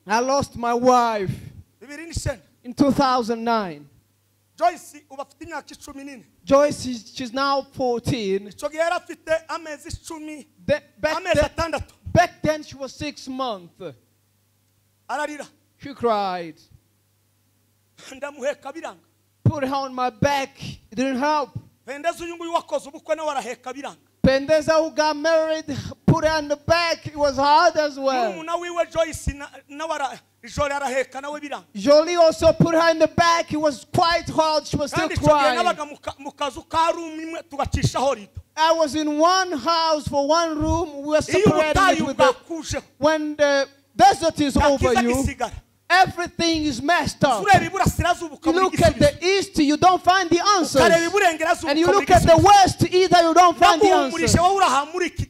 I lost my wife in 2009. Joyce, she's now 14. Back then she was 6 months. She cried. Put her on my back. It didn't help. Pendeza, who got married, put her on the back. It was hard as well. Jolie also put her in the back. It was quite hard. She was still crying. I was in one house for one room. We were separated with the, when the desert is over you, everything is messed up. You look at the east, you don't find the answers. And you look at the west, either you don't find the answers.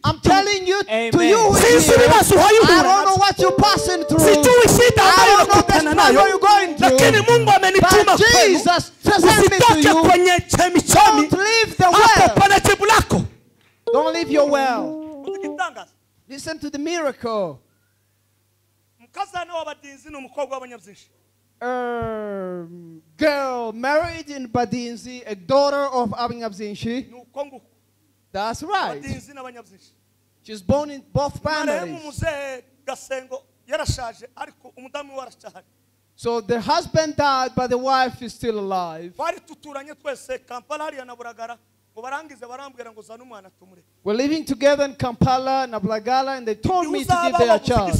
I'm telling you, amen. To you here, I don't know what you're passing through. I don't know the struggle you're going through. But Jesus sent me to you. Don't leave the well. Don't leave your well. Listen to the miracle. Girl married in Badinzi, a daughter of Abanyabzinshi. That's right. She's born in both families. So the husband died, but the wife is still alive. We're living together in Kampala and Ablagala, and they told me to give their child.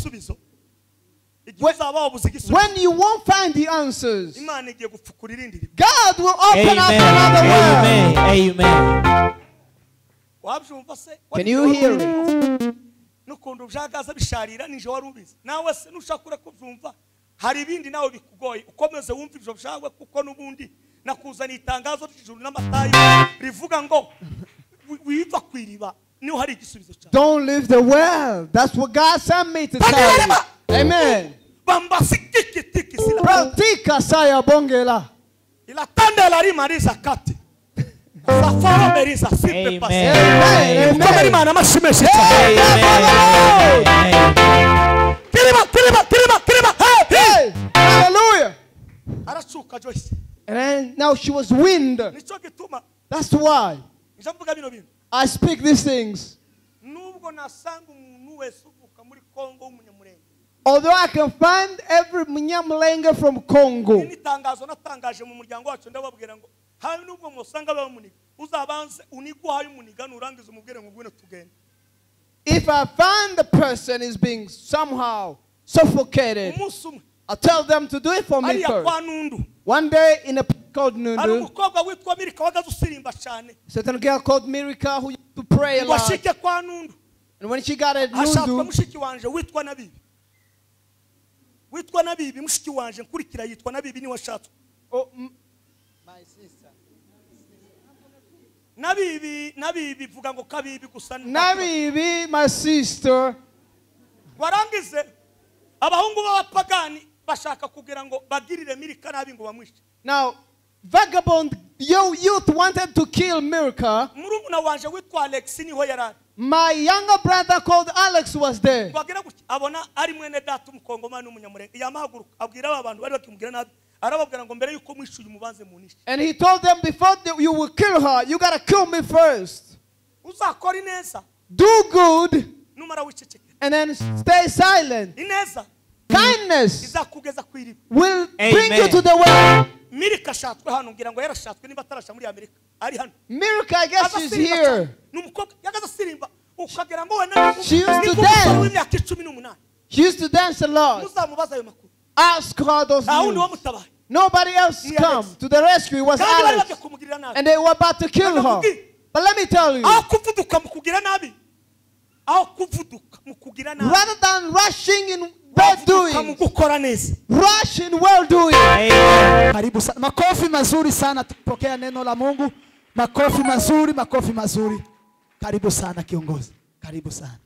When you won't find the answers, God will open up another world. Amen. Can you hear it? Don't leave the well. That's what God sent me to tell you. Amen. Pratika saya bongela. Amen. Amen. Hallelujah. And then now she was wind. That's why I speak these things. Although I can find every Munyamulenge from Congo. If I find the person is being somehow suffocated, I'll tell them to do it for me first. One day in a place called Nundu, a certain girl called Mirika who used to pray a lot. And when she got at Nundu, oh, my sister. Nabibi, my sister. Now, vagabond youth wanted to kill Mirka. My younger brother called Alex was there. And he told them, before you will kill her, you gotta kill me first. Do good and then stay silent. Kindness will bring you to the well. Mirka, I guess she's here. She used to dance. She used to dance a lot. Ask her those news. Nobody else come to the rescue. It was Alex. And they were about to kill her. But let me tell you, rather than rushing in well doing, rush in well doing. Karibu sana. Makofi mazuri sana tupokea neno la Mungu. Makofi mazuri, makofi mazuri. Karibu sana kiongozi. Karibu sana.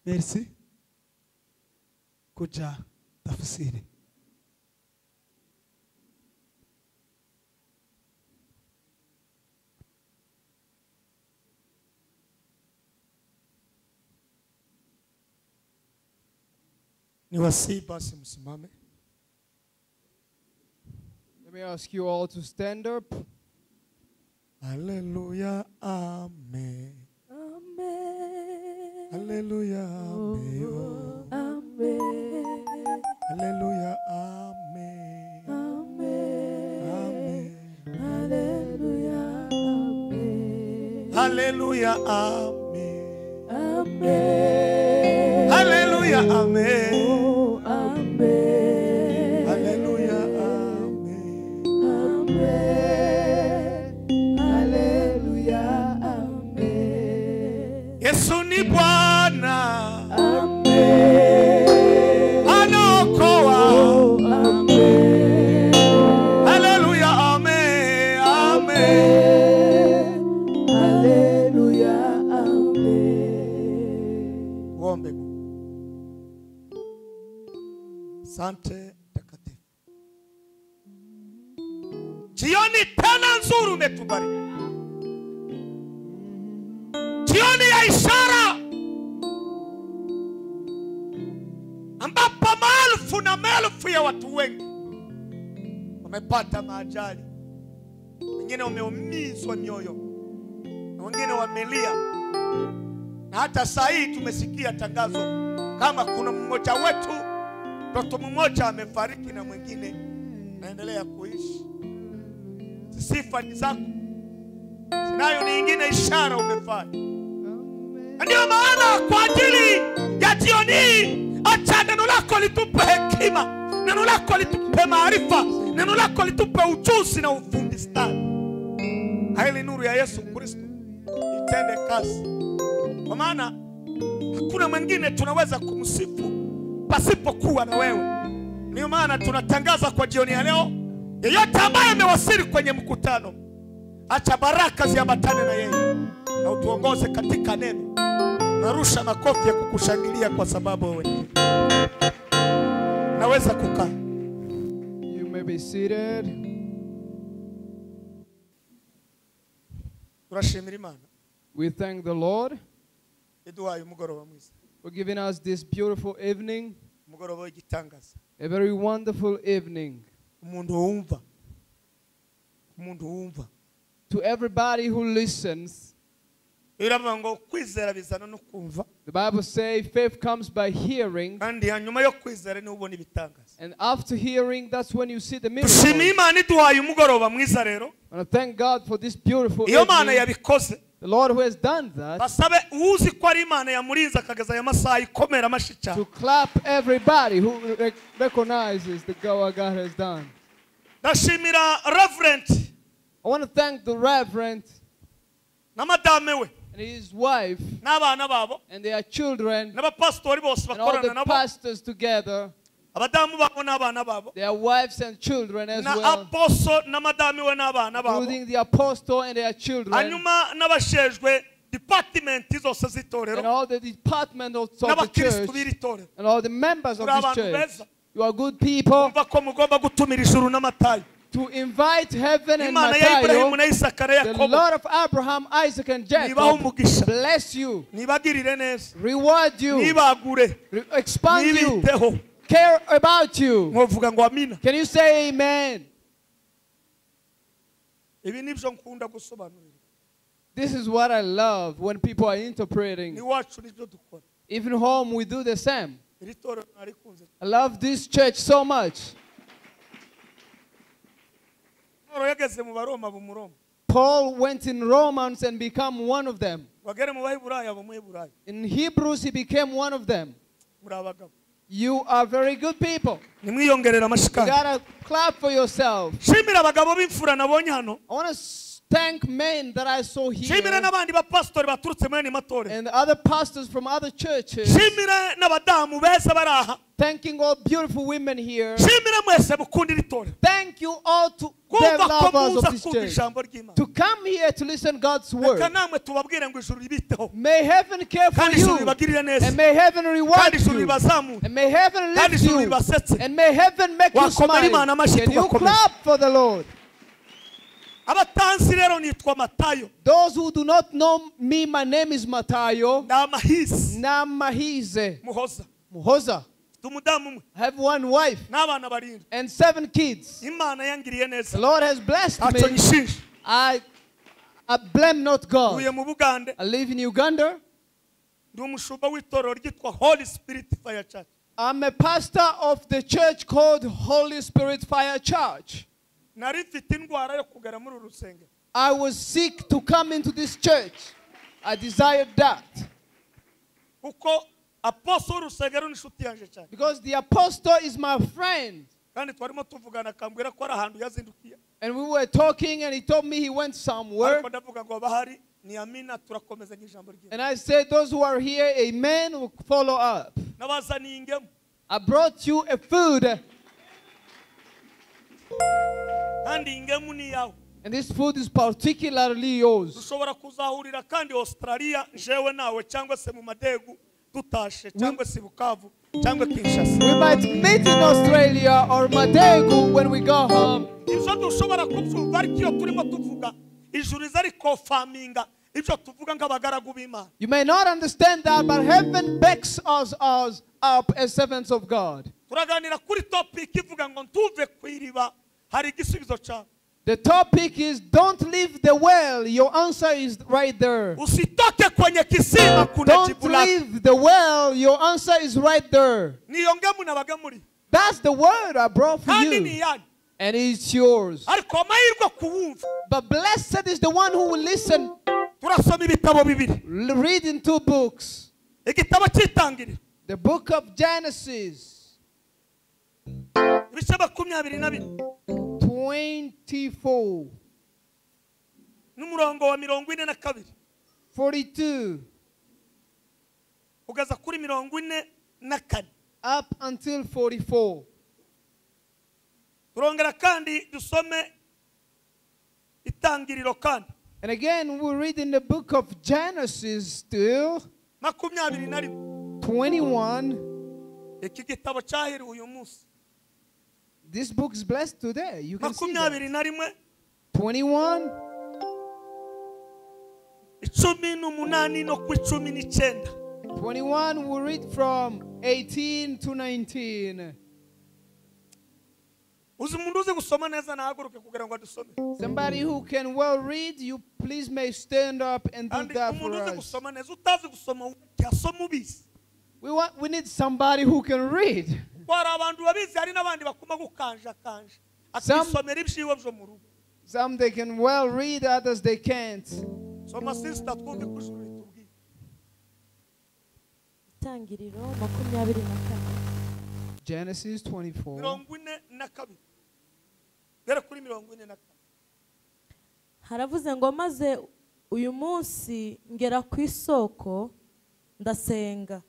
Merci. Kuja tafsiri. Niwasihi basi msimame. Let me ask you all to stand up. Hallelujah, amen. Amen. Hallelujah, amen. Amen. Hallelujah, amen. Amen. Amen. Hallelujah, amen. Hallelujah, amen. Amen. Hallelujah, amen. Oh, amen. Hallelujah, amen. Amen. Hallelujah, amen. Yesu ni Bwana. Amen. Anaokoa. Oh, amen. Hallelujah, amen. Amen. Hallelujah, amen. Tuombe. Asante Mtakatifu. Jioni tena nzuri umetubariki. Jioni ya ishara ambapo maelfu na maelfu ya watu wengi wamepata maajali, wengine wameumizwa mioyo, na wengine wamelia. Na hata saa hii tumesikia tangazo kama kuna mmoja wetu, mtoto mmoja amefariki na mwingine naendelea kuishi. Sifa ni zako, sinayo nyingine ishara umefanya. Ndio maana kwa ajili ya jioni hii, acha neno lako litupe hekima, neno lako litupe maarifa, neno lako litupe ujuzi na ufundi stadi. Haili nuru ya Yesu Kristo itende kazi, kwa maana hakuna mwingine tunaweza kumsifu pasipokuwa na wewe. Ndio maana tunatangaza kwa jioni ya leo, yeyote ambaye amewasili kwenye mkutano, acha baraka ziambatane na yeye na utuongoze katika neno. Narusha makofi ya kukushangilia kwa sababu wewe naweza kukaa. You may be seated. Turashimira Imana. We thank the Lord Iduhaye umugoroba mwiza. for giving us this beautiful evening, Umugoroba w'igitangaza. a very wonderful evening. Umuntu wumva. Umuntu wumva. To everybody who listens, Biravuga ngo kwizera bizana no kumva. the Bible says faith comes by hearing, Kandi hanyuma yo kwizera ni ubona ibitangaza. and after hearing, that's when you see the miracle. Dushimiye Imana iduhaye umugoroba mwiza rero. And I thank God for this beautiful Iyo Mana evening. yabikoze. The Lord who has done that, Basabe uzi ko ari Imana yamurinze akageza aya masaha ikomera amashyi cyane. to clap everybody who recognizes the God God has done. Ndashimira Reverend I want to thank the Reverend na madame we and his wife n'abana babo and their children n'abapasitori bose and all bakorana the nabo, pastors together, abadamu babo n'abana babo, their wives and children as na well, apostle na madame we n'abana babo, including the apostle and their children, hanyuma n'abashejwe department zose z'itorero and all the department of the n'abakristu church b'iri torero. and all the members of Muri this abantu church. beza. You are good people. Umva ko mugomba gutumira ijuru n'amatayo. To invite heaven and Imana ya Ibrahimu Matthew, na Isaka na the Yakobo Lord of Abraham, Isaac, and nibahe Jacob, umugisha, bless you, nibagirire neza, reward you, nibagure, expand you, nibiteho. care about you. Mwovuga ngo amina. Can you say amen? Ibi nibyo nkunda gusobanurira. This is what I love when people are interpreting. Iwacu nibyo dukora. Even home, we do the same. Iri torero narikunze. I love this church so much. Paul yageze mu Baroma b'Umuroma. Paul went in Romans and became one of them. Wagere mu Baheburayo b'Umuheburayo. In Hebrews, he became one of them. Muri abagabo. You are very good people. Nimwiyongerera You amashikari. gotta clap for yourself. Shimira abagabo b'imfura nabonye hano. I want to thank men that I saw here Shimira n'abandi bapasitori baturutse muri aya matorero. and other pastors from other churches. Shimira n'abadamu beza bari aha. Thanking all beautiful women here. Shimira mwese mukunda iri torero. Thank you all to the Kumva ko lovers muza of this kumva church ijambo ry'Imana. to come here to listen God's word. Reka namwe tubabwire ngo ijuru ribiteho. May heaven care for Kandi ijuru you, ribagirire neza. and may heaven reward Kandi ijuru you, ribazamure. and may heaven Kandi lift ijuru you, ribasetse. and may heaven make you Wakomera smile. Imana amashyi Can you tugakomeza. clap for the Lord? Abatanzi rero nitwa Matayo. Those who do not know me, my name is Matayo Namahisi Namahize Muhoza. Muhoza. I have one wife and 7 kids. The Lord has blessed me. I blame not God. I live in Uganda. I'm a pastor of the church called Holy Spirit Fire Church. I was sick to come into this church. I desired that. Because the apostle is my friend. And we were talking and he told me he went somewhere. And I said, those who are here, amen, will follow up. I brought you a food. And this food is particularly yours. We might meet in Australia or Madegu when we go home. You may not understand that, but heaven backs us up as servants of God. The topic is, don't leave the well. Your answer is right there. Don't leave the well. Your answer is right there. That's the word I brought for you. And it's yours. But blessed is the one who will listen. Read in 2 books. The book of Genesis. 24. 42. Up until 44. And again, we read in the book of Genesis still, 21. This book is blessed today. You can see that. 21. 21, we read from 18 to 19. Somebody who can well read, you please may stand up and do that for us. We need somebody who can read. Some they can well read, others they can't. Genesis 24. Haravuze ngo maze uyu munsi ngera ku isoko ndasenga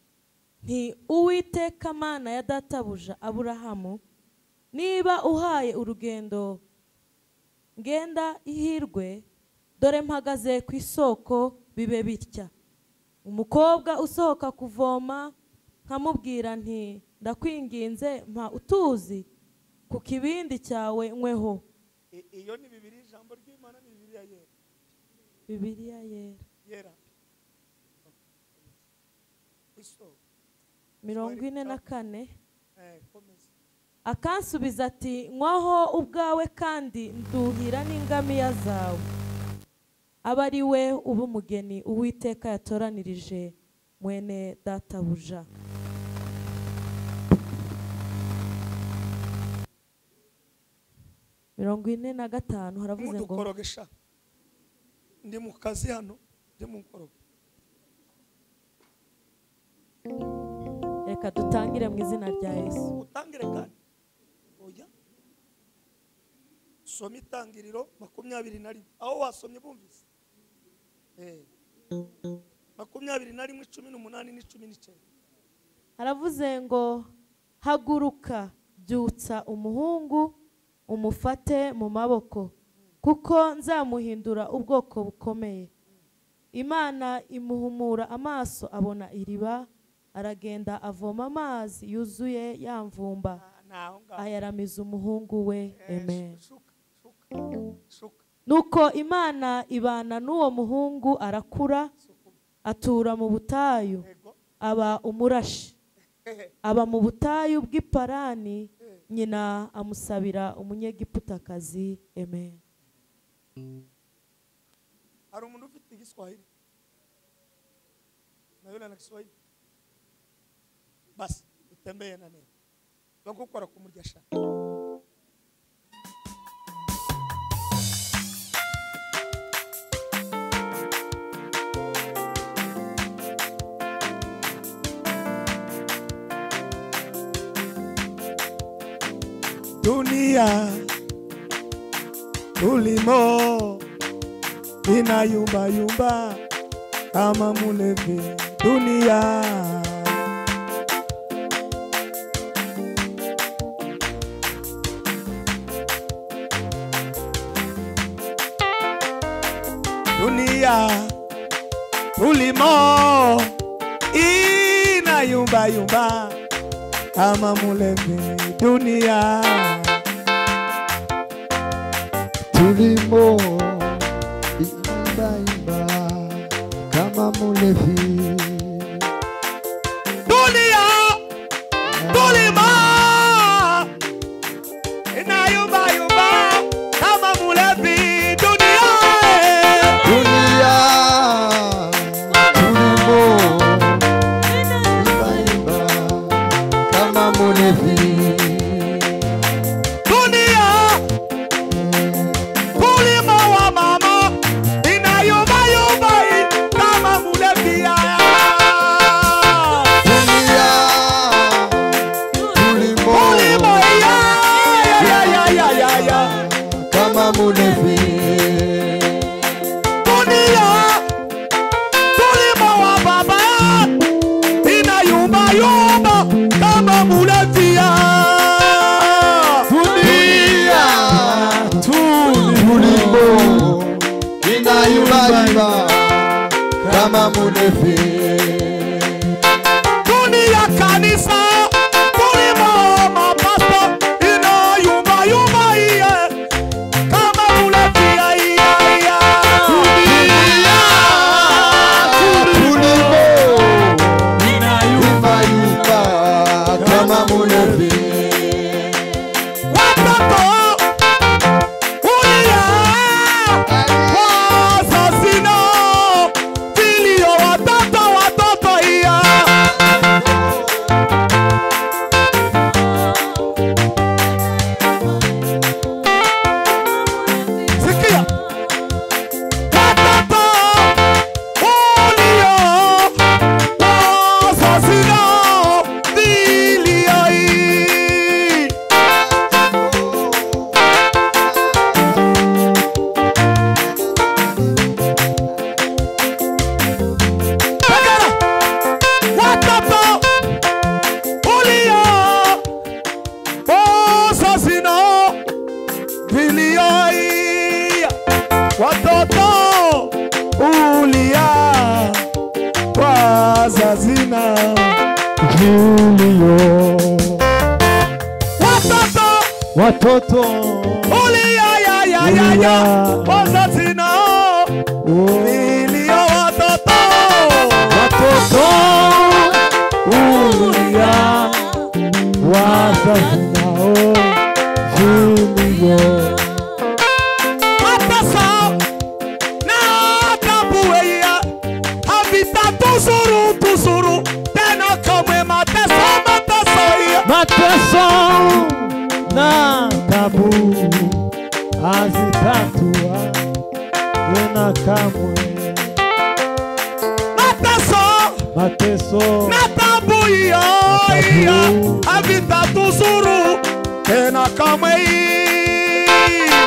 nti Uwiteka Mana ya databuja Aburahamu, niba uhaye urugendo ngenda ihirwe, dore mpagaze ku isoko bibe bitya. Umukobwa usohoka kuvoma nkamubwira nti ndakwinginze mpa utuzi ku kibindi cyawe nkweho. Iyo ni Bibiliya, ijambo ry'Imana ni Bibiliya yera. Bibiliya yera. Yera. 44. Akansubiza ati nkwaho ubwawe kandi nduhira n'ingamiya zawe. Aba ari we uba umugeni Uwiteka yatoranirije mwene databuja. 45 haravuze ngo ndi mu kazi hano, ndi mu nkoroge. Reka dutangire mu izina rya Yesu. Utangire kandi. Oya. Soma itangiriro 21. Aho wasomye bumvise. 21 18 19. Haravuze ngo haguruka byutsa umuhungu umufate mu maboko, kuko nzamuhindura ubwoko bukomeye. Imana imuhumura amaso abona iriba, aragenda avoma amazi yuzuye yamvumba, ayaramiza umuhungu we. Amen. Nuko Imana ibana n'uwo muhungu arakura, atura mu butayu, aba umurashi. Aba mu butayu bw'iparani, nyina amusabira umunyegiputakazi. Amen. Hari umuntu ufite Igiswahili na yule ana Kiswahili, basi utembee na neno bakukora kumurya. Dunia tulimo inayumba yumba kama mulevi. Dunia dunia tulimo inayumba yumba kama mulevi. Dunia tulimo imba imba kama mulevi. Dunia tulimo inayumba yumba kama mulevi. Dunia dunia tulimo imba imba kama mulevi. Kama mulevi. Dunia kanisa tulimo mapasto inayumba yumba iye kama mulevi. Dunia tulimo inayumba yumba kama mulevi. Watoto ulia wasasino watoto ulia wazazina vilio. Watoto watoto ulia ya ya ya ya wazazina vilio. Watoto watoto ulia wazazina vilio. Mateso na tabu hazitatua tena kamwe. Mateso mateso na tabu havitatuzuru tena kamwe.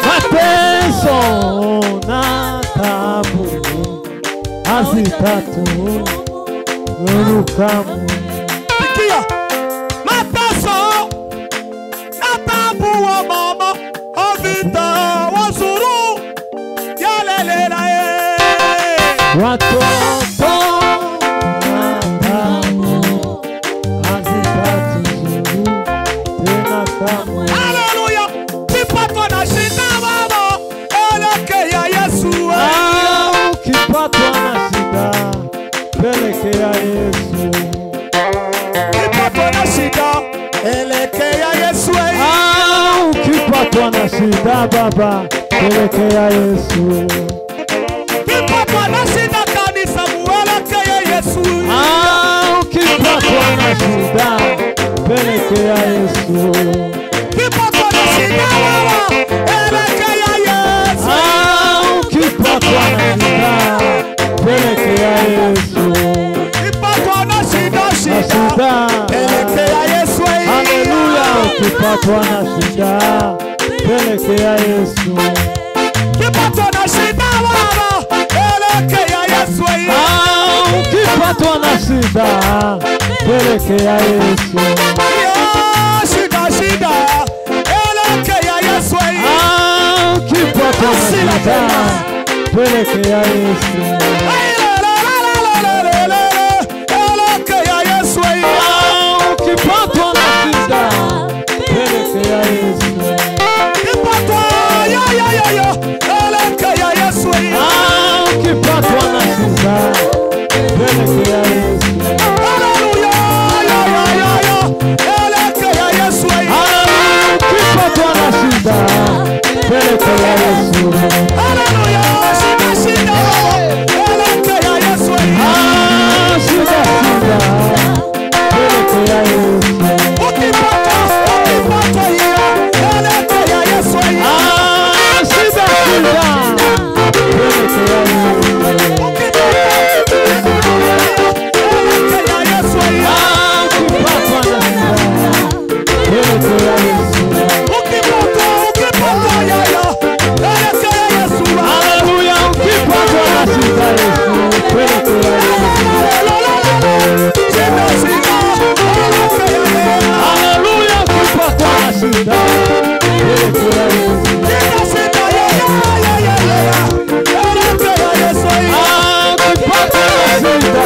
Mateso na tabu hazitatuzuru kamwe. Sikia. Mateso na tabu wa mama havita wazuru yalelela. Watoto na tabu hazitatuzuru tena kamwe. Haleluya. Kipatwa na shida baba elekea Yesu. Ukipatwa na shida pelekea Yesu. Kipatwa na shida baba, pelekea Yesu. Ukipatwa na shida kanisa, muelekee Yesu. Ukipatwa na shida, pelekea Yesu. Ukipatwa na shida baba, elekea Yesu. Ukipatwa na shida, pelekea Yesu. Ukipatwa na shida, shida, pelekea Yesu. Haleluya, ukipatwa na shida, pelekea Yesu. Ukipatwa na shida baba, elekea Yesu. Ukipatwa na shida, pelekea Yesu. Shida, shida, elekea Yesu. Ukipatwa na shida, pelekea Yesu. Elekea Yesu. Ukipatwa na shida, pelekea Yesu. Ukipatwa, ya ya ya ya, elekea Yesu. Ukipatwa na shida, pelekea Yesu. Haleluya, ya ya ya ya, elekea Yesu. Ukipatwa na shida, pelekea Yesu. Haleluya, shida shida, elekea Yesu. Shida shida, pelekea Yesu. Ukipatwa, ukipatwa hiyo, elekea Yesu. Shida shida, pelekea Yesu. Elekea Yesu. Ukipatwa na shida, pelekea Yesu. Ukipatwa, ukipatwa ya ya, elekea Yesu. Haleluya, ukipatwa na shida Yesu, pelekea Yesu. Shida shida, elekea Yesu. Haleluya, ukipatwa na shida, pelekea Yesu. Shida shida, ya ya ya ya ya, elekea Yesu. Ukipatwa na shida,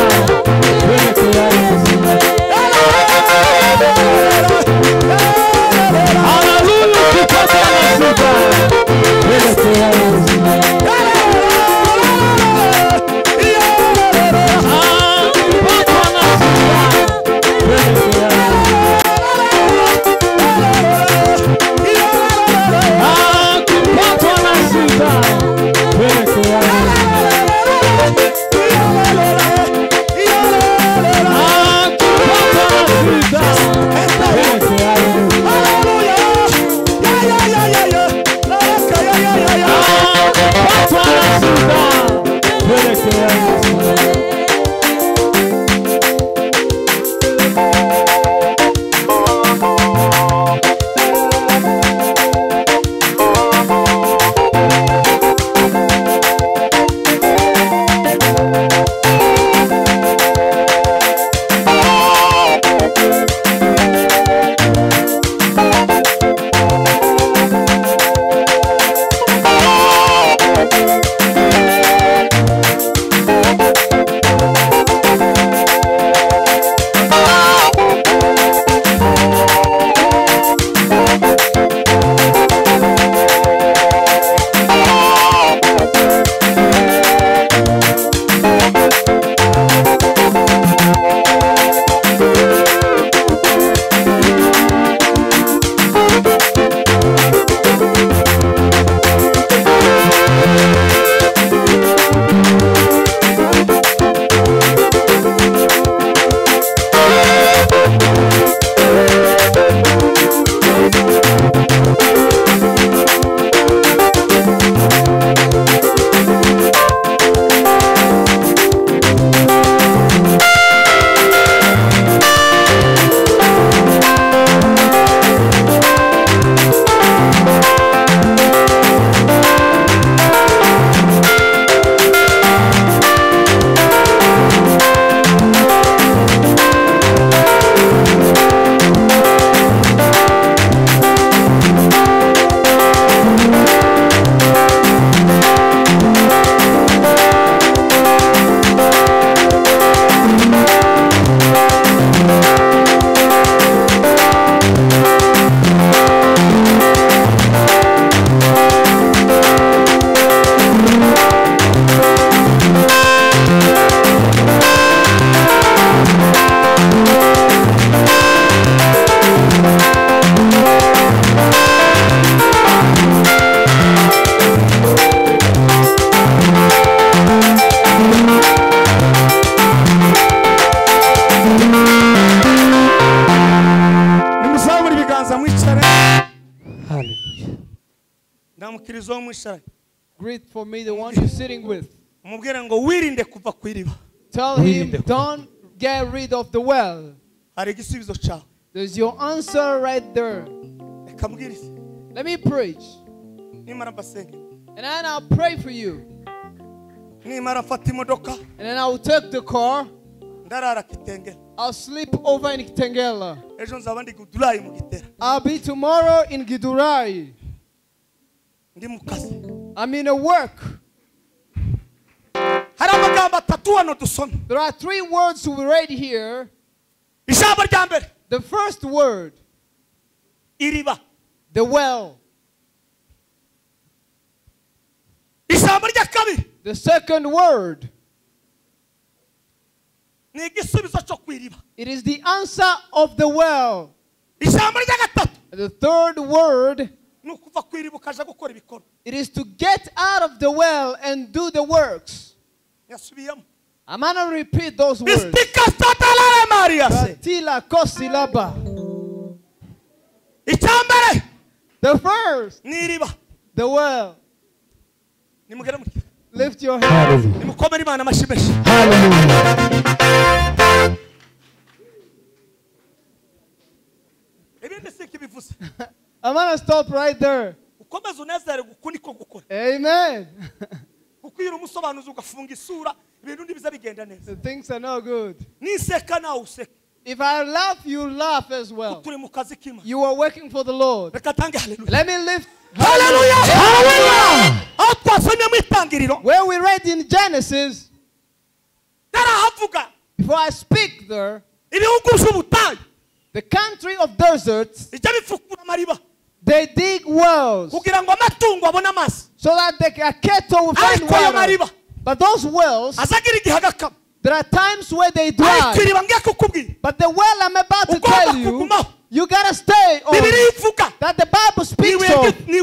pelekea Yesu. Haleluya, ukipatwa na shida, pelekea Yesu. Ukipatwa na shida, pelekea Yesu. Ukipatwa na shida, pelekea Yesu. Ukipatwa na shida, pelekea Yesu. Ukipatwa na shida, pelekea Yesu. Hallelujah. mwicaranye. Greet for me the one you're sitting with. Umubwire ngo wirinde kuva ku iriba. Tell him, don't get rid of the well. Hari igisubizo cyawe. There's your answer right there. Reka mbwirize. Let me preach. Nimara mbasenge. And then I'll pray for you. Nimara mfata imodoka. And then I will take the car. Ndarara Kitengela. I'll sleep over in Kitengela. Ejo nzaba ndi Githurai mu Gitera. I'll be tomorrow in Githurai. Ndi mu kazi. I'm in a work. Hari amagambo atatu hano dusoma. There are three words we read here. Ijambo rya mbere. The first word, iriba. The well. Ijambo rya kabiri. The second word, ni igisubizo cyo ku iriba. It is the answer of the well. Ijambo rya gatatu. The third word, ni ukuva ku iriba ukaja gukora ibikorwa. It is to get out of the well and do the works. Yasubiyemo. I'm gonna repeat those words. Katila kosilaba. Icya mbere. The first, ni iriba. The well. Nimugere mutya. Lift your hands. Nimukomere Imana amashyi menshi. Hallelujah. Ibindi sinkibivuze. I'm gonna stop right there. Ukomeze unezerwe uku niko gukora. Amen. Kuko iyo uri umusobanuzi ugafunga isura ibintu ntibiza bigenda neza. The things are not good. Niseka nawe useke. If I laugh, you laugh as well. Turi mu kazi k'Imana. You are working for the Lord. Reka tange hallelujah. Let me lift. Hallelujah. Hallelujah. Aho twasomye mu itangiriro. Where we read in Genesis. Tarahavuga. Before I speak there, ibihugu by'ubutayu. The country of deserts, Ijya bifukura amariba. they dig wells Kugira ngo amatungo abone amazi. so that the cattle will find Ariko ayo water. mariba But those wells, azagira igihe agakama. there are times where they Ariko dry. iriba ngiye kukubwira. But the well I'm about to Ugomba tell you, kugumaho. you gotta stay on. Bibiliya ivuga That the Bible speaks ni of. ni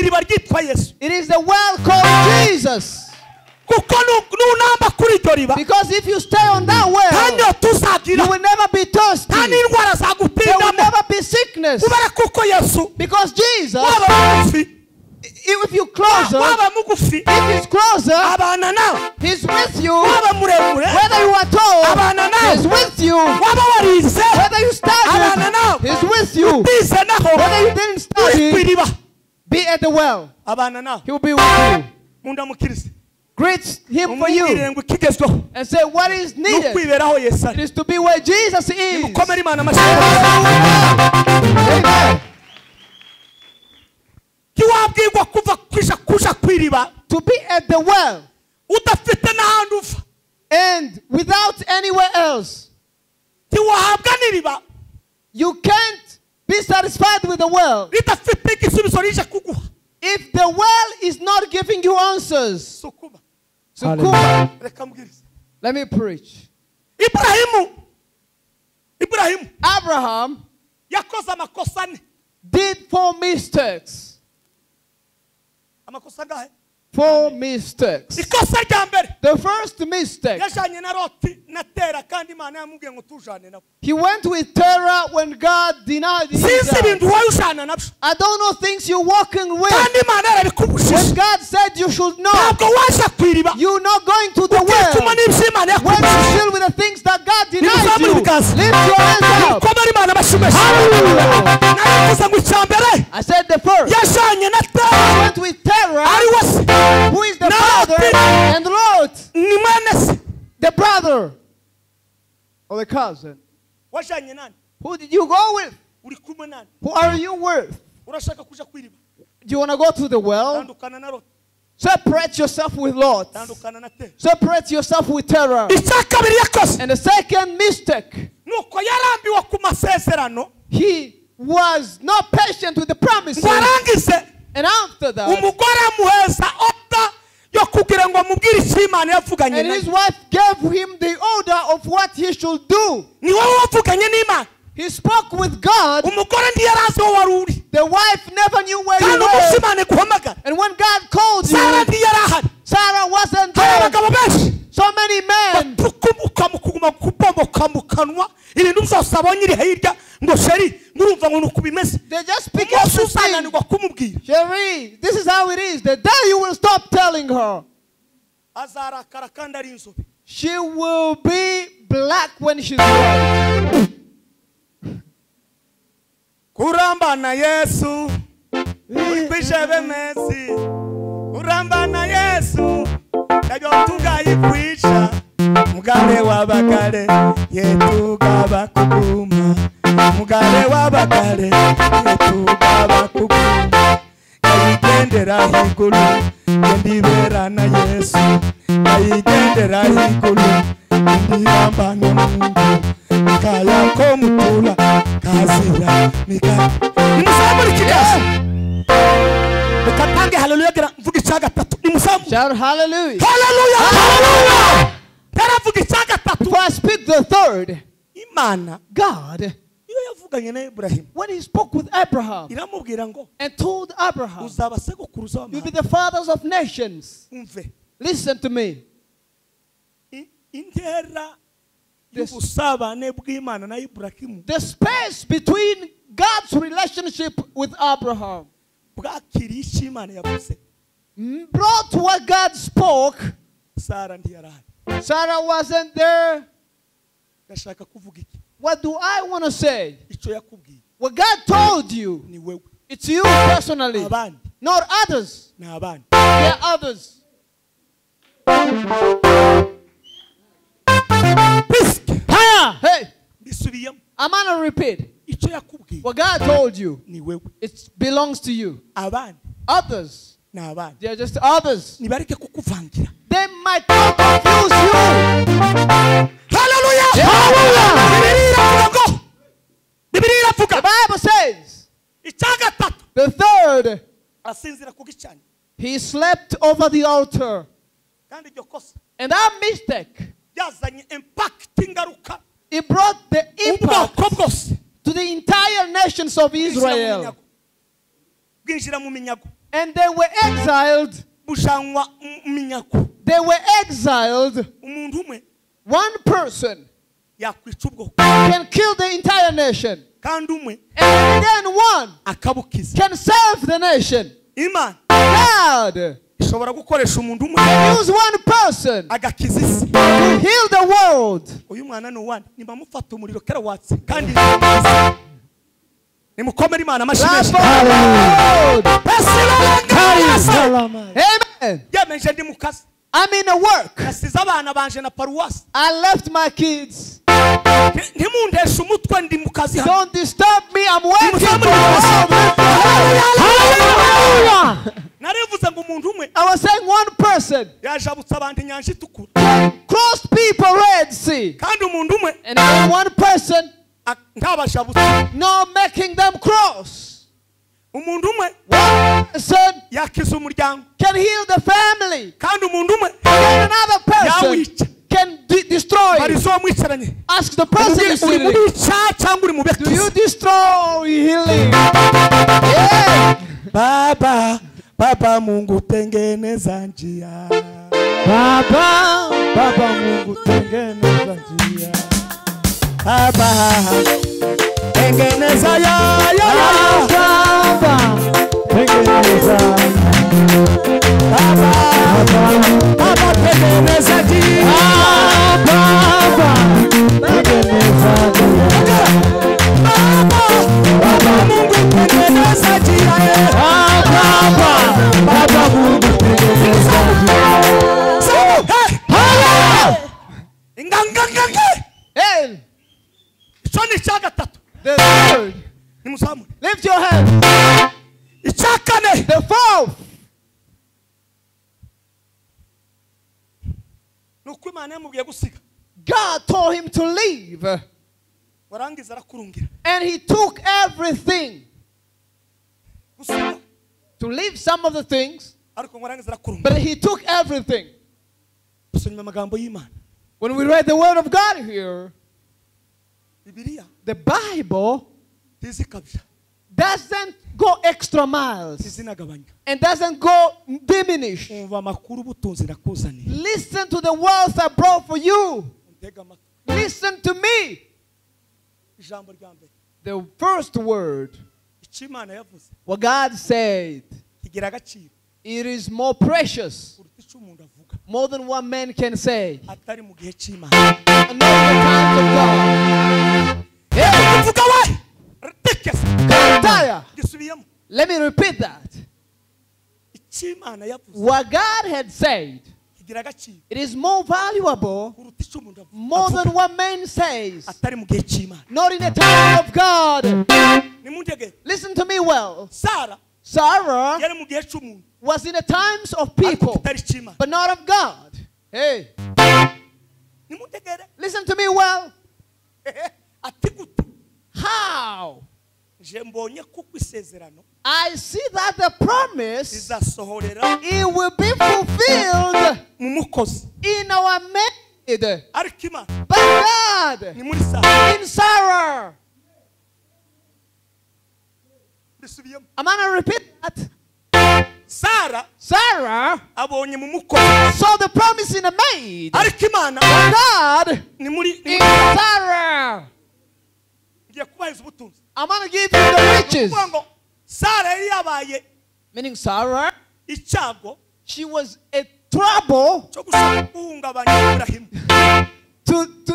iriba ryitwa Yesu. It is the well called Jesus. Kuko nunamba kuri iryo riba, Because if you stay on that nta well, nyota uzagira, you will never be thirsty. nta n'indwara There will zagutindamo. never be sickness. Kubera kuko Yesu Because Jesus, waba mugufi, if you closer, waba mugufi, if he's closer, abana nawe, he's with you. waba muremure, Whether you are tall, abana nawe, he's with you. waba warize, Whether you abana studied, nawe, he's with you. utize naho, Whether you didn't uri ku study, iriba, be at the well. abana nawe. He will be with you. Mundamukirize. Greet him for you Umubwire ngo ikigezweho and say what is ni needed. ukwiberaho Yesu It ari. is to be where Jesus is. Nimukomere Imana amashyi. Amen. Ntiwabwirwa kuva kuja ku iriba To be at the well udafite n'ahandi uva. and without anywhere else. Ntiwahabwa n'iriba You can't be satisfied with the well ridafite igisubizo rije kuguha. if the well is not giving you answers. Sukuma. Sukuma. Reka mbwirize. Let me preach. Ibrahimu Abraham yakoze amakosa ane. did 4 mistakes. Amakosa angahe? 4 mistakes. Ikosa rya mbere. The first mistake, Yajanye na Loti na Tera kandi Imana yamubwiye ngo tujane nabo. he went with Terah when God denied him. Sinzi ibintu wowe ujana nabyo. I don't know things you're walking with. Kandi Imana yarabikubujije. When God said you should not, Ntabwo waje ku iriba. you're not going to the Ukituma well. n'ibyo Imana When you yakubujije. deal with the things that God denies Nimuzamure you, ibiganza. lift your hands up. Nimukomere Imana amashyi menshi. Naravuze ngo icya mbere I said the first. yajanye na He Tera went with Terah, ari we se who is the Na father, Loti. and Lot, ni mwene se. the brother or the cousin. Wajanye nani? Who did you go with? Uri kumwe nani? Who are you with? Urashaka kuja ku iriba? Do you want to go to the well? Tandukana na Loti. Separate yourself with Lot. Tandukana na Tera. Separate yourself with Terah. Icya kabiri yakoze And the second mistake, nuko yarambiwe ku masezerano he was not patient with the promises. ngo arangize And after that, umugore amuheza oda yo kugira ngo amubwire icyo Imana yavuganye and naye. his wife gave him the order of what he should do. Ni wowe wavuganye n'Imana. He spoke with God. Umugore ntiyari aho wari uri. The wife never knew where you Kandi umunsi were. Imana iguhamagara, And when God called Sara you, ntiyari ahari. Sarah wasn't Hari there. abagabo benshi So many men bapfuka mu kuguma kubomoka mu kanwa ibintu byose abonye iri hirya ngo sheri murumva ngo nuko bimeze. They just pick Umunsi up the thing. uzananirwa kumubwira kumubwira. Cherie, this is how it is. The day you will stop telling her, azarakara kandi ari inzobe. She will be black when she's white. Kurambana Yesu, urikwisha mesi. Kurambana Yesu, yajotunga ikwisha. Mugare wabakare, yetuga bakuguma. Mugare wabakare, yetuga bakuguma. Yayigendera higulu, yendibera na Yesu. Yayigendera higulu, yendibamba na Mungu. Kaya komutula, kazira mika. Nimusamuri kigazi. Reka hallelujah gira mvuga icya gatatu. Nimusamuri. Shout hallelujah. Hallelujah. Hallelujah. Taravuga icya gatatu. Before I speak the third, Imana, God, iyo yavuganye na Ibrahim, when he spoke with Abraham iramubwira ngo, and told Abraham, uzaba sekuruza you'll be w'amahanga. the fathers of nations. Umve. Listen to me. Intera y'ubusabane bw'Imana na Ibrahim, The space between God's relationship with Abraham bwakiriye icyo Imana yavuze. brought what God spoke. Sara ntiyarahari. Sarah wasn't there. Ndashaka kuvuga iki? What do I want to say? Icyo yakubwiye What God told you, ni wewe. it's you personally, Abandi not others. ni abandi. There are others. Hey, Mbisubiyemo. I'm gonna repeat. Icyo yakubwiye What God told you, ni wewe. it belongs to you. Abandi Others, ni abandi. they are just others. Nibareke kukuvangira. They might not confuse you. Hallelujah. Hallelujah. Bibiliya iravuga ngo, Bibiliya iravuga. The Bible says, Icya gatatu, the third, asinzira ku gicaniro. he slept over the altar. Kandi iryo kosa And that mistake, ryazanye impact, ingaruka, it brought the impact ubwoko bwose to the entire nations of bwinjira mu Israel. minyago. Bwinjira mu minyago. And they were exiled. Bujanwa mu minyago. They were exiled. Umuntu umwe One person yakwica ubwoko. can kill the entire nation. Kandi umwe And then one akabukiza. can save the nation. Imana God ishobora gukoresha umuntu umwe can use one person agakiza isi. to heal the world. Uyu mwana ni uwande. Nimamufata umuriro kera watse kandi nimukomere Imana amashyi Clap menshi. for the Lord. Salama. Amen. Yemeje ndi mu kazi. I'm in a work. Nasize abana banje na paruwasi. I left my kids. Ntimundeshe umutwe ndi mu kazi hano. Don't disturb me. I'm working for the Lord. Hallelujah. Narivuze ngo umuntu umwe I was saying one person yajabutse abantu inyanja itukura. crossed people Red Sea. Kandi umuntu umwe And then one person ntabajabutse. no making them cross. Umuntu umwe One person yakiza umuryango. can heal the family. Kandi umuntu umwe And another person yawica. can destroy. Barizo mwicaranye. Ask the person Uri is sitting. mubica cyangwa uri mu Do you bekiza? destroy healing? Yeah. Baba, Baba Mungu tengeneza njia. Baba, Baba Mungu tengeneza njia. Baba, tengeneza ya ya ya. Baba, tengeneza. Baba, Baba tengeneza njia. Baba, tengeneza njia. Baba, Baba Mungu tengeneza njia. Baba, Baba Mungu tengeneza njia. Hey! Ingangangange. Hey, Icyo ni icya gatatu. the third. Nimusamure. Lift your hands. Icya kane. The fourth. Nuko Imana yamubwiye gusiga. God told him to leave. Warangiza arakurungira. And he took everything. Gusiga. To leave some of the things, Ariko warangiza arakurungira. but he took everything. Dusomye amagambo y'Imana. When we read the word of God here, Bibiliya the Bible ntizikabya. doesn't go extra miles Ntizinagabanya. and doesn't go diminish. Umva amakuru ubutunzi nakuzaniye. Listen to the wealth I brought for you. Untege amatwi. Listen to me. Ijambo rya mbere. The first word, What God said, it is more precious, more than what man can say. And not the times of God. Yeah. Let me repeat that. What God had said, it is more valuable, more than what man says. Not in the time of God. Listen to me well. Sarah was in the times of people, but not of God. Hey. Listen to me well. How? I see that the promise, it will be fulfilled in our maid. But God, in Sarah. I'm going to repeat that. Sarah saw the promise in the maid. But God, in Sarah. I'm going to give you the riches. Meaning Sarah, she was a trouble to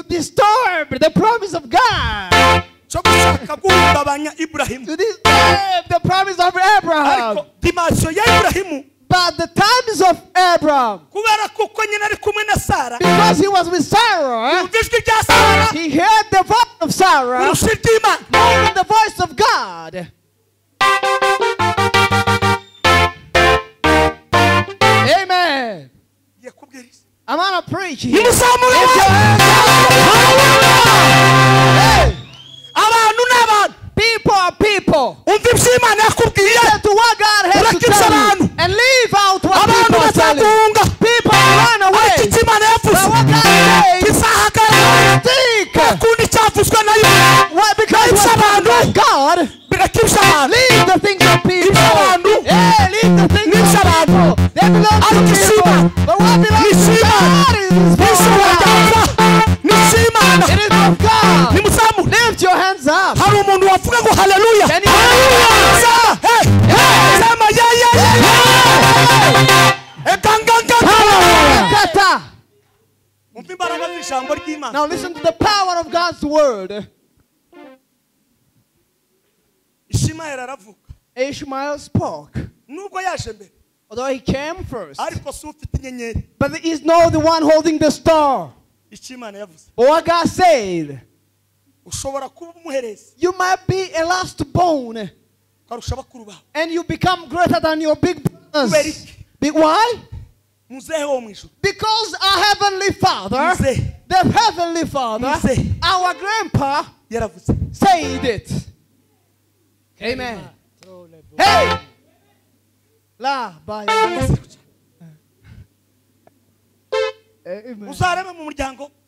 disturb the promise of God. To disturb the promise of Abraham. But the times of Abraham, because he was with Sarah, he heard the voice of Sarah more than the voice of God. Amen. I'm gonna preach here. Hey. People are people. Listen to what God has to tell you and leave out what people are telling you. People run away. But what God says, stick. Why? Because what God, leave the things of people. Yeah, leave the things of people. They belong to people. But what belongs to God is for God. It is of God. Lift your hands up. Can you Now listen to the power of God's word. Ishmael spoke. Although he came first, but he is not the one holding the star. But what God said, you might be a last bone and you become greater than your big brothers. Why? Because our heavenly Father, the heavenly Father, our grandpa, said it. Amen. Hey! La ba. Amen.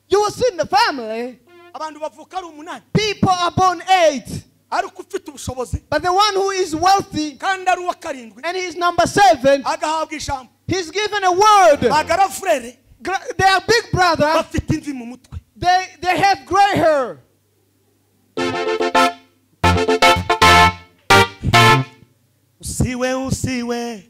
You will see in the family, people are born 8. But the one who is wealthy and he is number 7, he's given a word. Their big brother, they have gray hair. Usiwe, usiwe.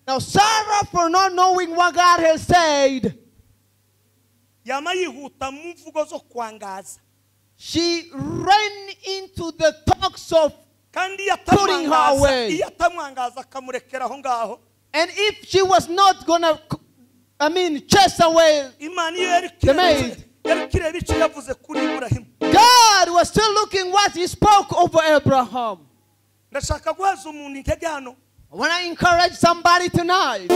Now Sarah, for not knowing what God has said, she ran into the talks of putting her away. And if she was not gonna, chase away the maid, God was still looking what he spoke over Abraham. I want to encourage somebody tonight.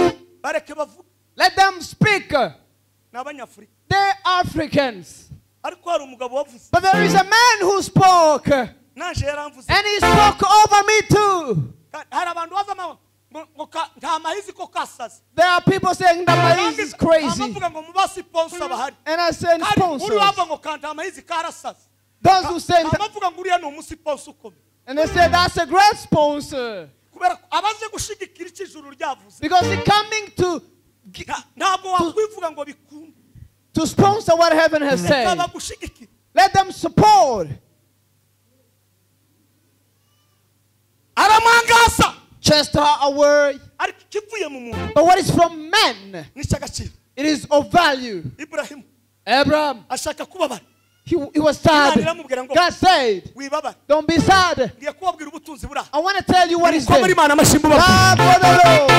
Let them speak. They're Africans. But there is a man who spoke. And he spoke over me too. There are people saying that Maize is crazy. And I said sponsors. Those who say And they said, that's a great sponsor. Because he's coming to sponsor what heaven has said. Let them support. Chased her away. But what is from men, it is of value. Abraham, he was sad. God said, don't be sad. I want to tell you what is there. Love for the Lord.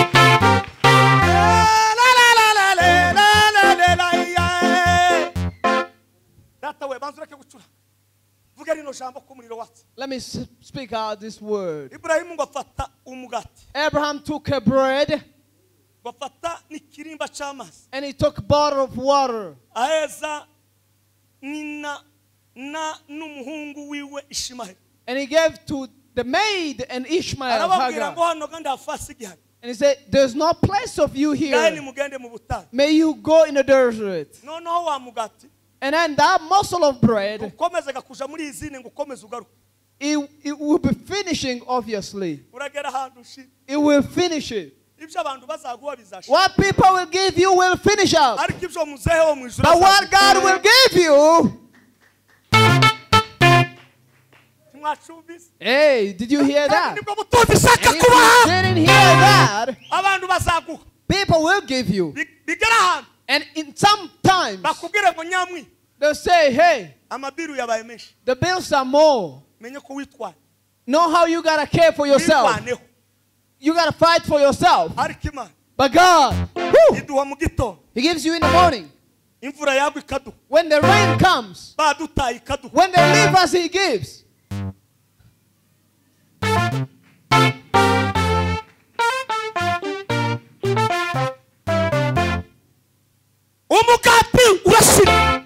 Let me speak out this word. Abraham took a bread and he took a bottle of water. And he gave to the maid and Ishmael. Hagar. And he said, there's no place of you here. May you go in the desert. And then that morsel of bread, it will be finishing, obviously. It will finish it. What people will give you will finish up. But what God will give you. Hey, did you hear that? And if you didn't hear that, people will give you. And in some times, they'll say, hey, the bills are more. Know how you got to care for yourself. You got to fight for yourself. But God, whoo, He gives you in the morning. When the rain comes, when they leave us, He gives.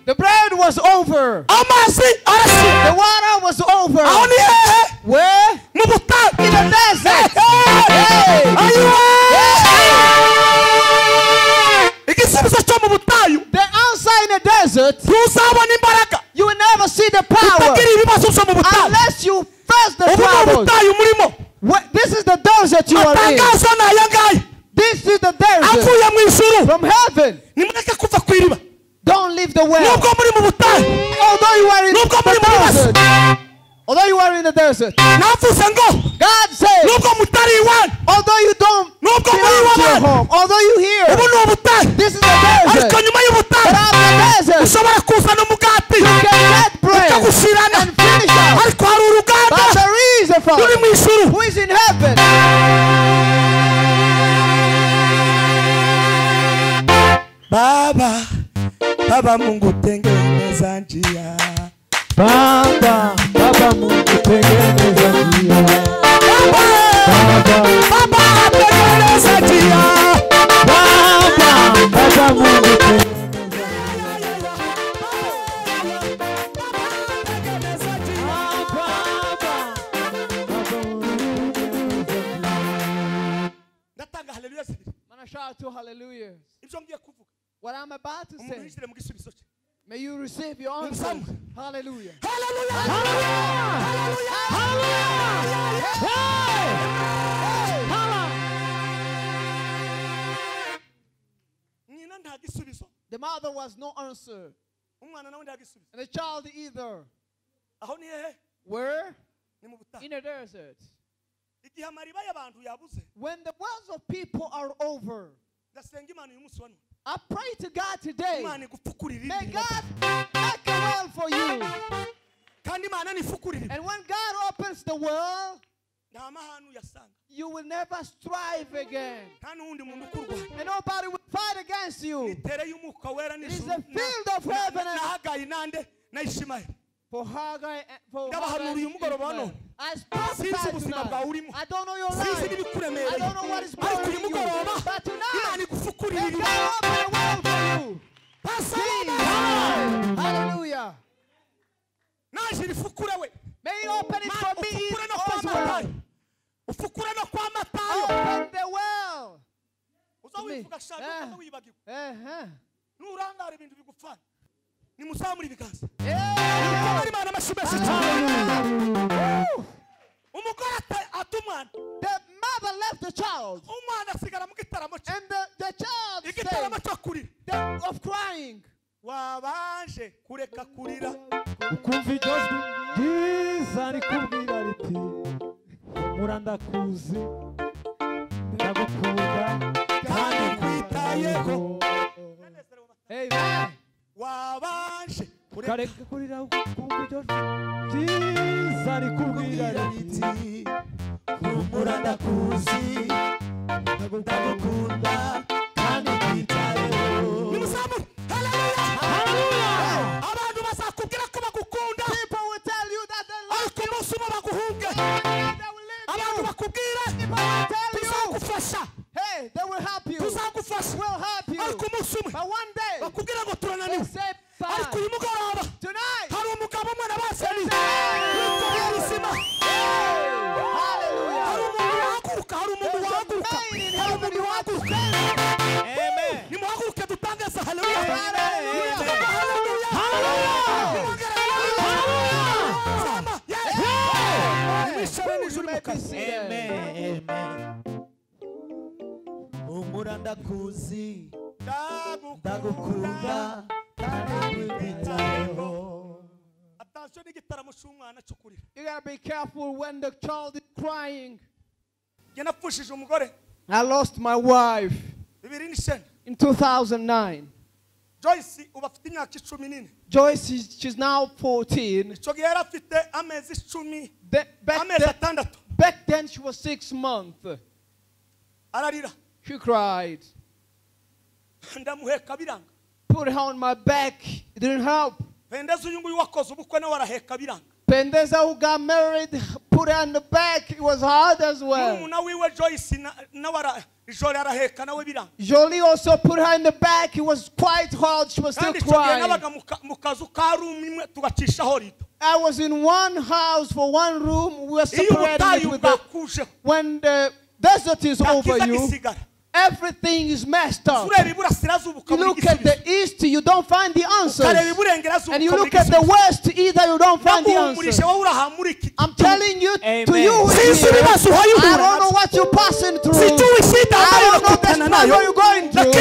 The bread was over. The water was over. Where? In the desert. Hey. The answer in the desert, you will never see the power unless you face the troubles. This is the desert you are in. This is the desert from heaven. Don't leave the well. Although you are in the desert. Although you are in the desert. God says, although you don't belong to your home, although you hear, this is the desert. But out of the desert, you can get bread and finish up. But there is a Father who is in heaven. Baba, Baba Mungu tengeneza njia. Baba, Baba Mungu tengeneza njia. Baba, Baba tengeneza njia. Baba, Baba Mungu tengeneza njia. Natanga haleluya zibiri. Man, shout to hallelujah. What I'm about to say, may you receive your answer. Hallelujah. Hallelujah. Hallelujah. Hallelujah. The mother was no answer. And the child either. Where? In the desert. When the wells of people are over, I pray to God today, may God make a well for you. And when God opens the well, you will never strive again. And nobody will fight against you. It is the field of heaven. For Haggai, for Haggai, I prophesy tonight. I don't know your life. I don't know what is bothering you. But tonight, may God open a well for you. Jesus. Hallelujah. May He open it for me as well. Open the well. The mother left the child. And the child stayed of crying. Amen. People will tell you that they love you. They will leave you. People will tell you, hey, they will help you. Will help you. But one day, they say bye. Tonight, they say, hallelujah. There's a man in heaven who wants to stand. Amen. Amen. Amen. Umurandakuzi ndagukunda kandi nkwitayeho. You gotta be careful when the child is crying. I lost my wife in 2009. Joyce, she's now 14. Back then she was 6 months. She cried. Put her on my back. It didn't help. Pendeza, who got married, put her on the back. It was hard as well. Jolie also put her in the back. It was quite hard. She was still crying. I was in one house for one room. We were separated with the, when the desert is over you, everything is messed up. You look at the east, you don't find the answers. And you look at the west, either you don't find the answers. I'm telling you, to you who is here, I don't know what you're passing through. I don't know the struggle you're going through.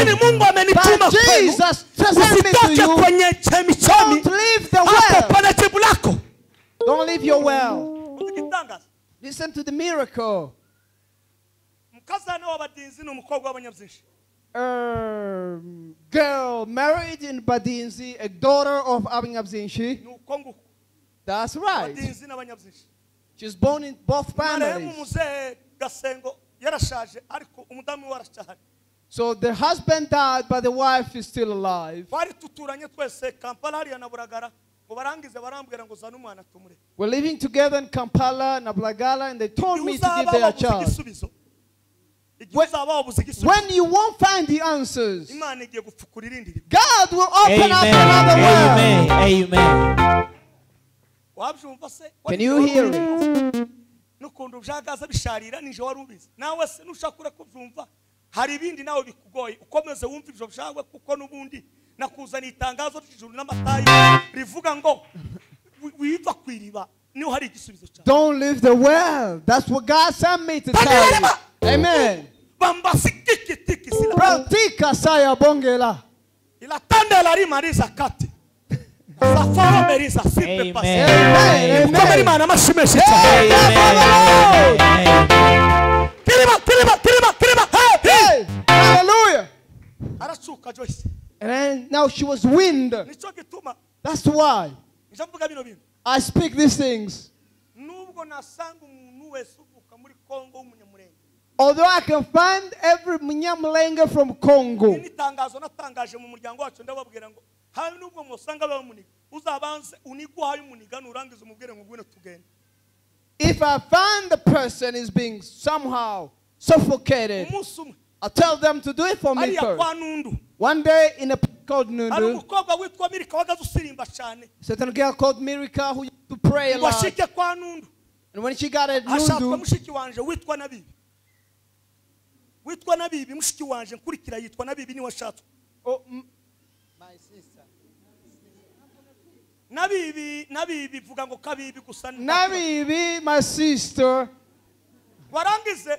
But Jesus sent me to you. Don't leave the well. Don't leave your well. Listen to the miracle. Girl married in Badinzi, a daughter of Abanyabzinshi. That's right. She's born in both families. So the husband died, but the wife is still alive. We're living together in Kampala and Ablagala, and they told me to give their child. When you won't find the answers, God will open up another world. Amen. Can you hear it? Don't leave the well. That's what God sent me to tell you. Amen. Pratika saya bongela. Amen. Amen. Hallelujah. And then now she was wind. That's why I speak these things. Although I can find every Munyamulenge from Congo. If I find the person is being somehow suffocated, I'll tell them to do it for me first. One day in a place called Nundu, a certain girl called Mirika who used to pray a lot. And when she got at Nundu, oh, my sister. Nabibi, my sister. Warangize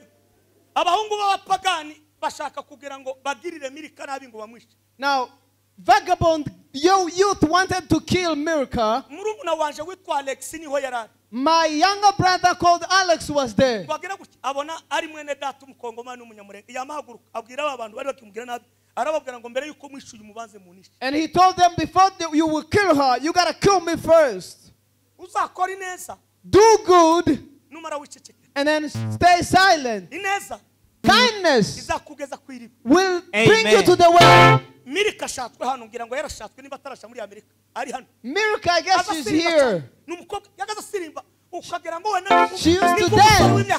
abahungu b'abapagani bashaka kugira ngo bagirire Milika nabi ngo bamwice. Now vagabond youth wanted to kill Milcah. Murumuna wanje witwa Alex niho yarari. My younger brother called Alex was there. Abona ari mwene data umukongomani w'umunyamurenge yamahaguruka abwira aba bantu bari bakimubwira nabi arababwira ngo mbere yuko mwishuye umubanze munishe. And he told them, before you will kill her, you got to kill me first. Uzakora ineza. Do good. Numara wiceceke. And then stay silent. Ineza. Kindness izakugeza ku iriba. will bring you to the well. Milika ashatswe hano ngira ngo yarashatswe niba atarasha muri Amerika ari hano. Milika, I guess she's here. Numukobwa yagaza sirimba ukagera ngo wena. She used to dance.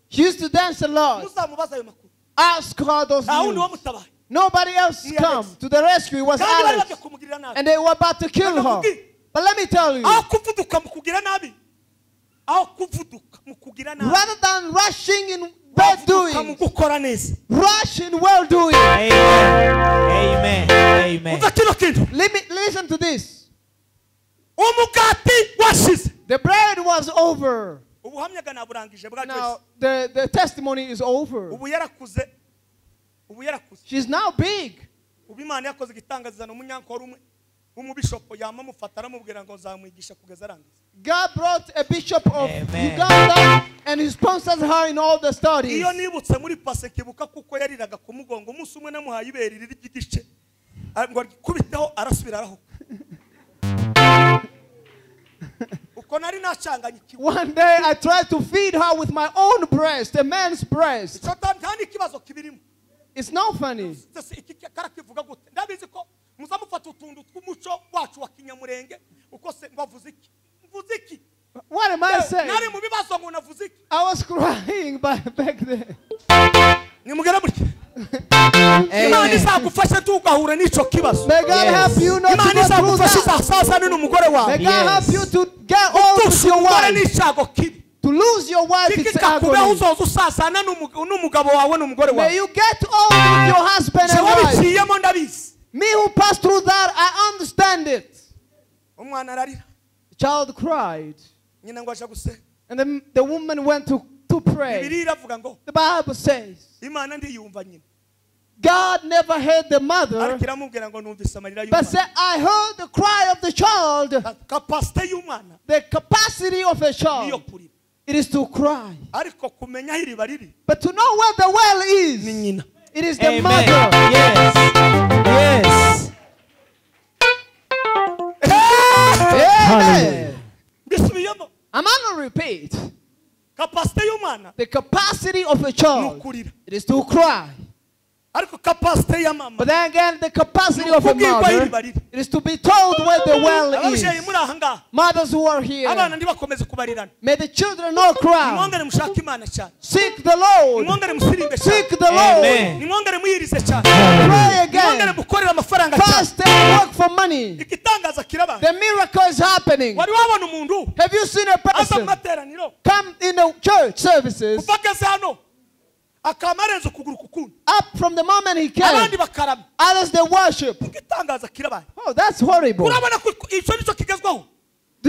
She used to dance a lot. Muzamubaza ayo makuru. Ask her those news. Nobody else come to the rescue. It was Alex. And they were about to kill her. But let me tell you, rather than rushing in well doing, rush in well doing. Amen. Amen. Amen. Let me listen to this. The bread was over. Now the testimony is over. She's now big. God brought a bishop of Amen. Uganda and he sponsors her in all the studies. One day I tried to feed her with my own breast, a man's breast. It's not funny. What am I saying? I was crying back then. Amen. May God help you not to go through that. May God help you to get old with your wife. To lose your wife, it's agony. May you get old with your husband and wife. Me who passed through that, I understand it. The child cried. And then the woman went to pray. The Bible says, God never heard the mother, but said, I heard the cry of the child. The capacity of a child, it is to cry. But to know where the well is, it is the Amen. Mother. Yes. Yes. Amen. I'm going to repeat. The capacity of a child, it is to cry. But then again, the capacity of a mother, it is to be told where the well is. Mothers who are here, may the children not cry. Seek the Lord. Seek the Lord. Pray again. Fast and work for money. The miracle is happening. Have you seen a person come in the church services? Up from the moment he came, others they worship. Oh, that's horrible. Do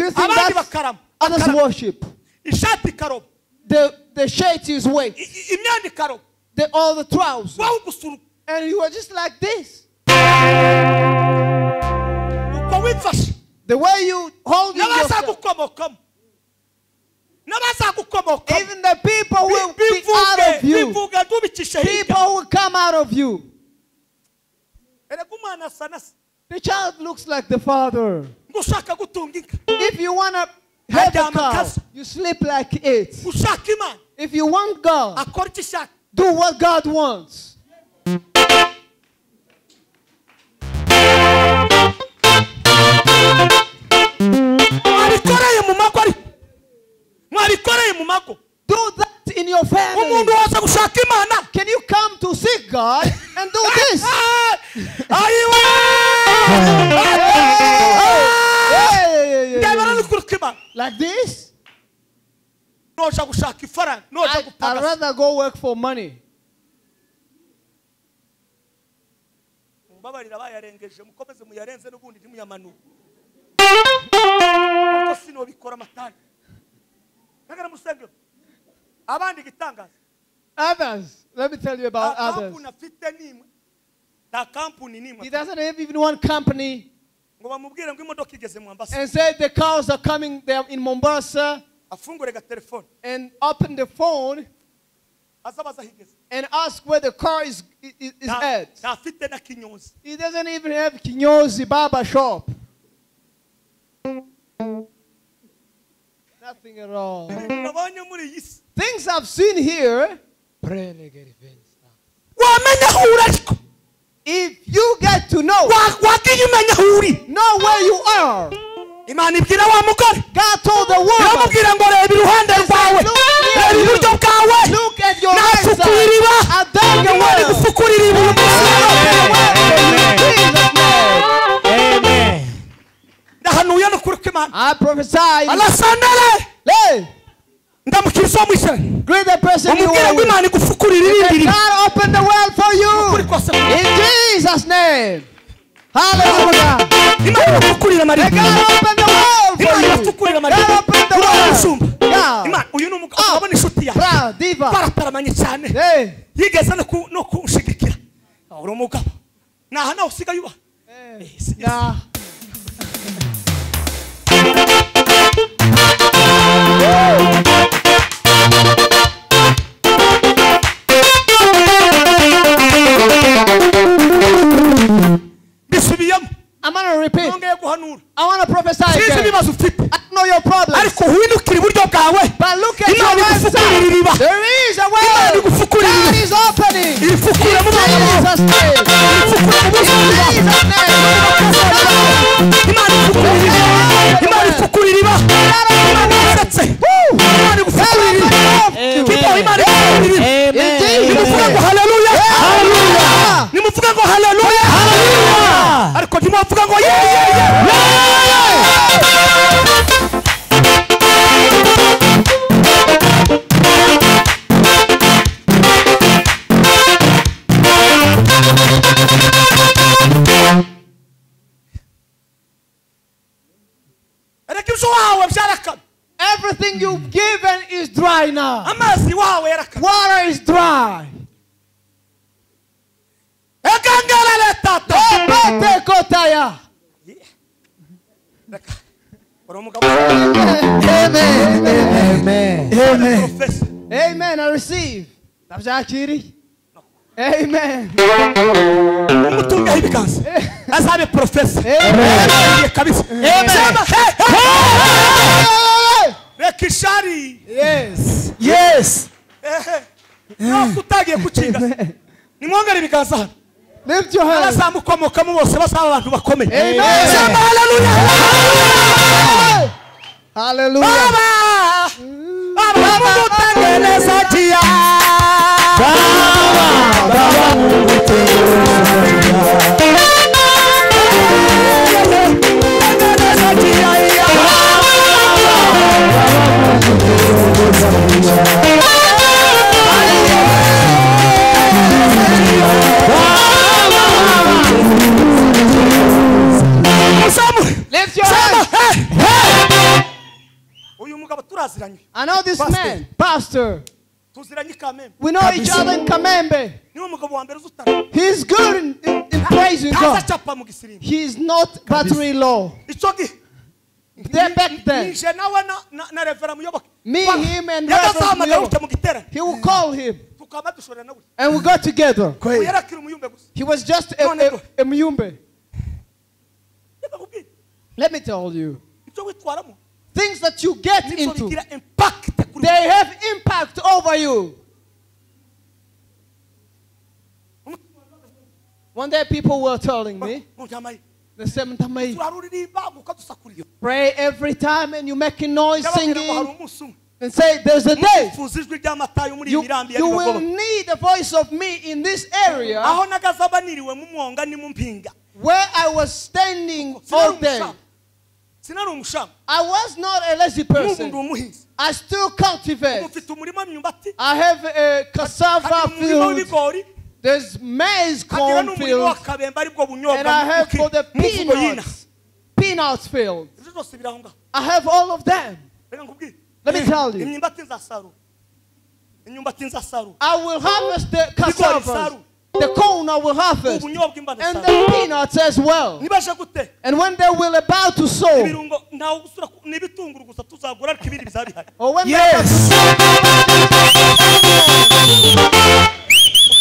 you think that's others worship? The shirt is wet. All the trousers. And you are just like this. The way you hold yourself. Even the people will be out of you. People will come out of you. The child looks like the father. If you want to have a cow, you sleep like it. If you want God, do what God wants. Do that in your family. Can you come to seek God and do this? Like this? I'd rather go work for money. Others, let me tell you about others. He doesn't have even one company. And said the cars are coming there in Mombasa. And open the phone and ask where the car is at. He doesn't even have Kinyozi barber shop. Nothing at all. Things I've seen here. If you get to know where you are. God told the woman, look at your right side. I dug a well. Amen. I prophesy. Hey. Greet the person you are with. God open the well for you. In Jesus' name. Hallelujah. God open the well for you. God open the well. God. Diva. Hey. Nah. I'm going to repeat. I want to prophesy again. I don't know your problems. But look at your right side. There is a way. God is opening. In Jesus' name. In Jesus' name. Hallelujah. Everything you've given is dry now. Water is dry. Amen. Amen. Amen. Amen. I receive. Amen. Amen. Yes. Yes. Lift your hands. Amen. Hallelujah. Lift your hands. I know this man, pastor. We know each other in Kamembe. He's good in praising God. He's not battery low. Then back then, me, him, and Reverend Muyoboke, he will call him. And we got together. He was just a muyumbe. Let me tell you. Things that you get into, they have impact over you. One day people were telling me, the same time, you pray every time and you're making noise, singing, and say, there's a day you will need the voice of me in this area where I was standing all day. I was not a lazy person. I still cultivate. I have a cassava field. There's maize corn field. And I have for the peanuts field. I have all of them. Let me tell you. Imyumbati nzasarura. I will harvest the cassava. The corn I will harvest. Ubunyobwa imba And ndasarura. the peanuts as well. Nibaje gute? And when they will about to sow, Ibirungo ntawe gusura n'ibitunguru gusa tuzagura ariko ibindi bizaba bihari. or when they are about to Yes.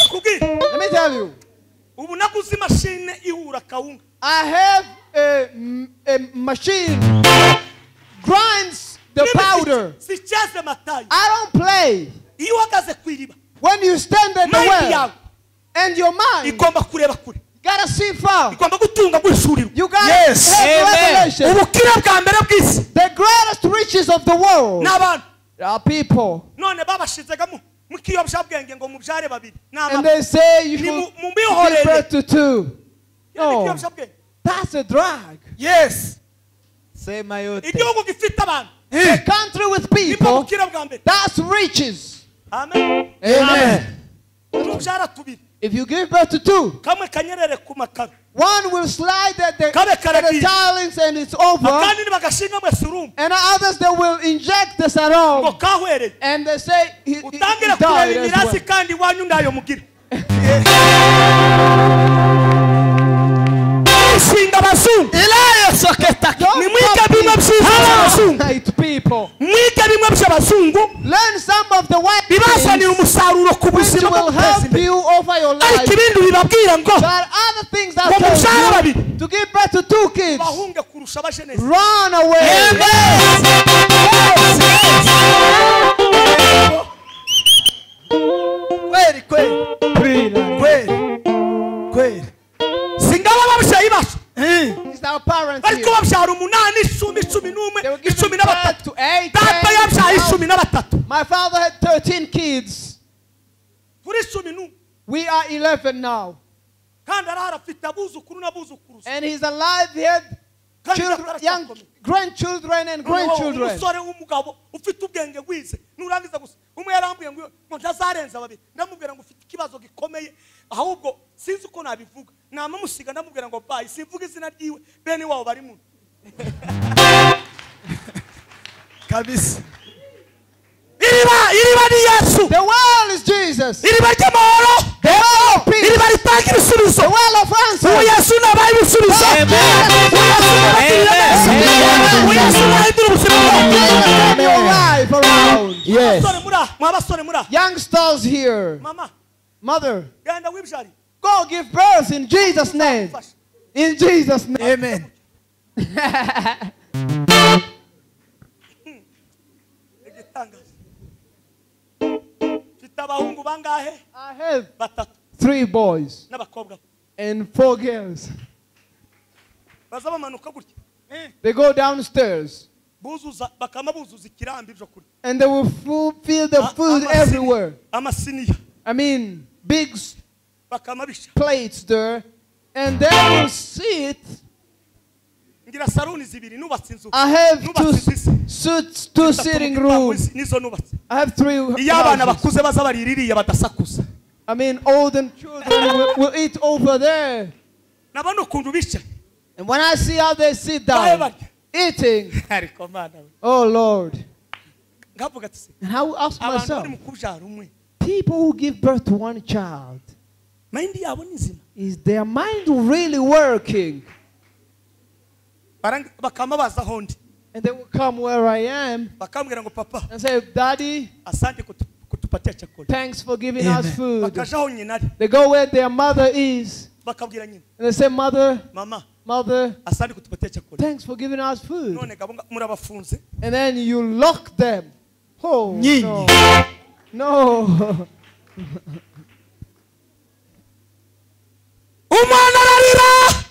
Kubwira. Let me tell you, Ubu naguze imashini ihura kawunga. I have a machine grinds the powder. Sicheze matayo. I don't play. Iyo uhagaze ku iriba, When you stand at the mind well yawe and your mind, igomba kureba kure. you gotta see far. Igomba gutunga guhishurirwa. You gotta Yes. have Amen. revelation. Ubukire bwa mbere bw'isi The greatest riches of the world n'abantu. are people. None babashizegamo mu kiyobyabwenge ngo mubyare babiri. And they say you Ni should give mubihorere. birth to two. No, Ikiyobyabwenge. that's a drug. Yes. Sema yote. Igihugu gifite abantu A country with nibwo people, bukire bwa mbere. that's riches. Amen. Amen. Nubyara tubiri, If you give birth to two, kamwe kanyerere ku makaro, one will slide at the, Kabe at the karagiye. tilings and it's over. Akandi nibagashinga mwe surumu And others they will inject the ngo serum. kahwereye. And they say he Utangire kureba died as imirasi well. kandi iwanyu ndayo mugira. Ishinga abazungu. Ilayo soketa. Don't Nimwige copy bimwe byiza by'abazungu. white people. Mwige bimwe by'abazungu Learn some of the white bibazanira things umusaruro ku which buzima will bwo guteza help imbere. you over your Ariko life. ibindi bibabwira ngo But other things that ngo mubyare told babiri you to give birth to two kids, bahunge kurusha abajenesi. run away. Kweli kweli. Kweli. Kweli. Singaba ababyeyi bacu It's our parents bariko here. babyara 8, 10, 11, They were giving 13. birth to 8, Data 10, yabyaye 12. 13. My father had 13 kids. Turi 11. We are 11 now. Kandi arahari afite abuzukuru n'abuzukuruza. And he's alive. He had Kandi children, young aracyakomeye. grandchildren and Noneho grandchildren. umusore w'umugabo ufite ubwenge wize nurangiza gusa umwe yarambuye ngo ngo ntazarenza babiri, ndamubwira ngo ufite ikibazo gikomeye ahubwo sinzi uko nabivuga, namamusiga ndamubwira ngo bayi simvuga izina ryiwe bene wabo bari muno. Kabisa. Iriba, iriba ni Yesu. The well is Jesus. Iriba ry'amahoro. The well of peace. Iriba ritanga ibisubizo. The well of Uwo answers. Yesu nabaye ibisubizo. Amen. Uwo Yesu nabagirira neza. Amen. Uwo Yesu nahindura ubuzima bwawe. Jesus turn your life around. Yes. Abasore muri aha, mwa basore muri aha. Youngsters here. Mama, Mother, genda wibyarire. go give birth in Jesus' name. Fasha. In Jesus' name. Amen. Igitangaza. Mfite abahungu bangahe? I have Batatu 3 boys n'abakobwa. and 4 girls. Baza bamanuka gutya. They go downstairs Buzuza bakama buzuza ikirambi byo kurya. and they will fill the food everywhere. Amasiniya I mean, big bakama bisha. plates there, and they will see it. Ngira saruni zibiri nubatse inzu. I have Nubatse 2 izi. suits, 2 sitting rooms. Nizo nubatse. I have 3 Iyo abana houses. bakuze baza bariririya badasakuza. I mean, old and children will eat over there. Nabona ukuntu bicaye. And when I see how they sit Bahe down, barya. eating, Ariko Mana we. oh Lord. Nkavuga ati se, And I will ask abantu myself, bari mu kubyara umwe. people who give birth to one child, Mind yabo ni nzima. is their mind really working? Bakama baza aho ndi. And they will come where I am Bakambwira ngo papa, and say, Daddy, asante kutupatia chakula. thanks for giving us Amen. food. Bakaja aho nyina ari. They go where their mother is Bakabwira nyina, and they say, Mother, mama, Mother, asante kutupatia chakula. thanks for giving us food. None gabo murabafunze. And then you lock them. Oh, Nyinyi. no. No. Umwana ararira.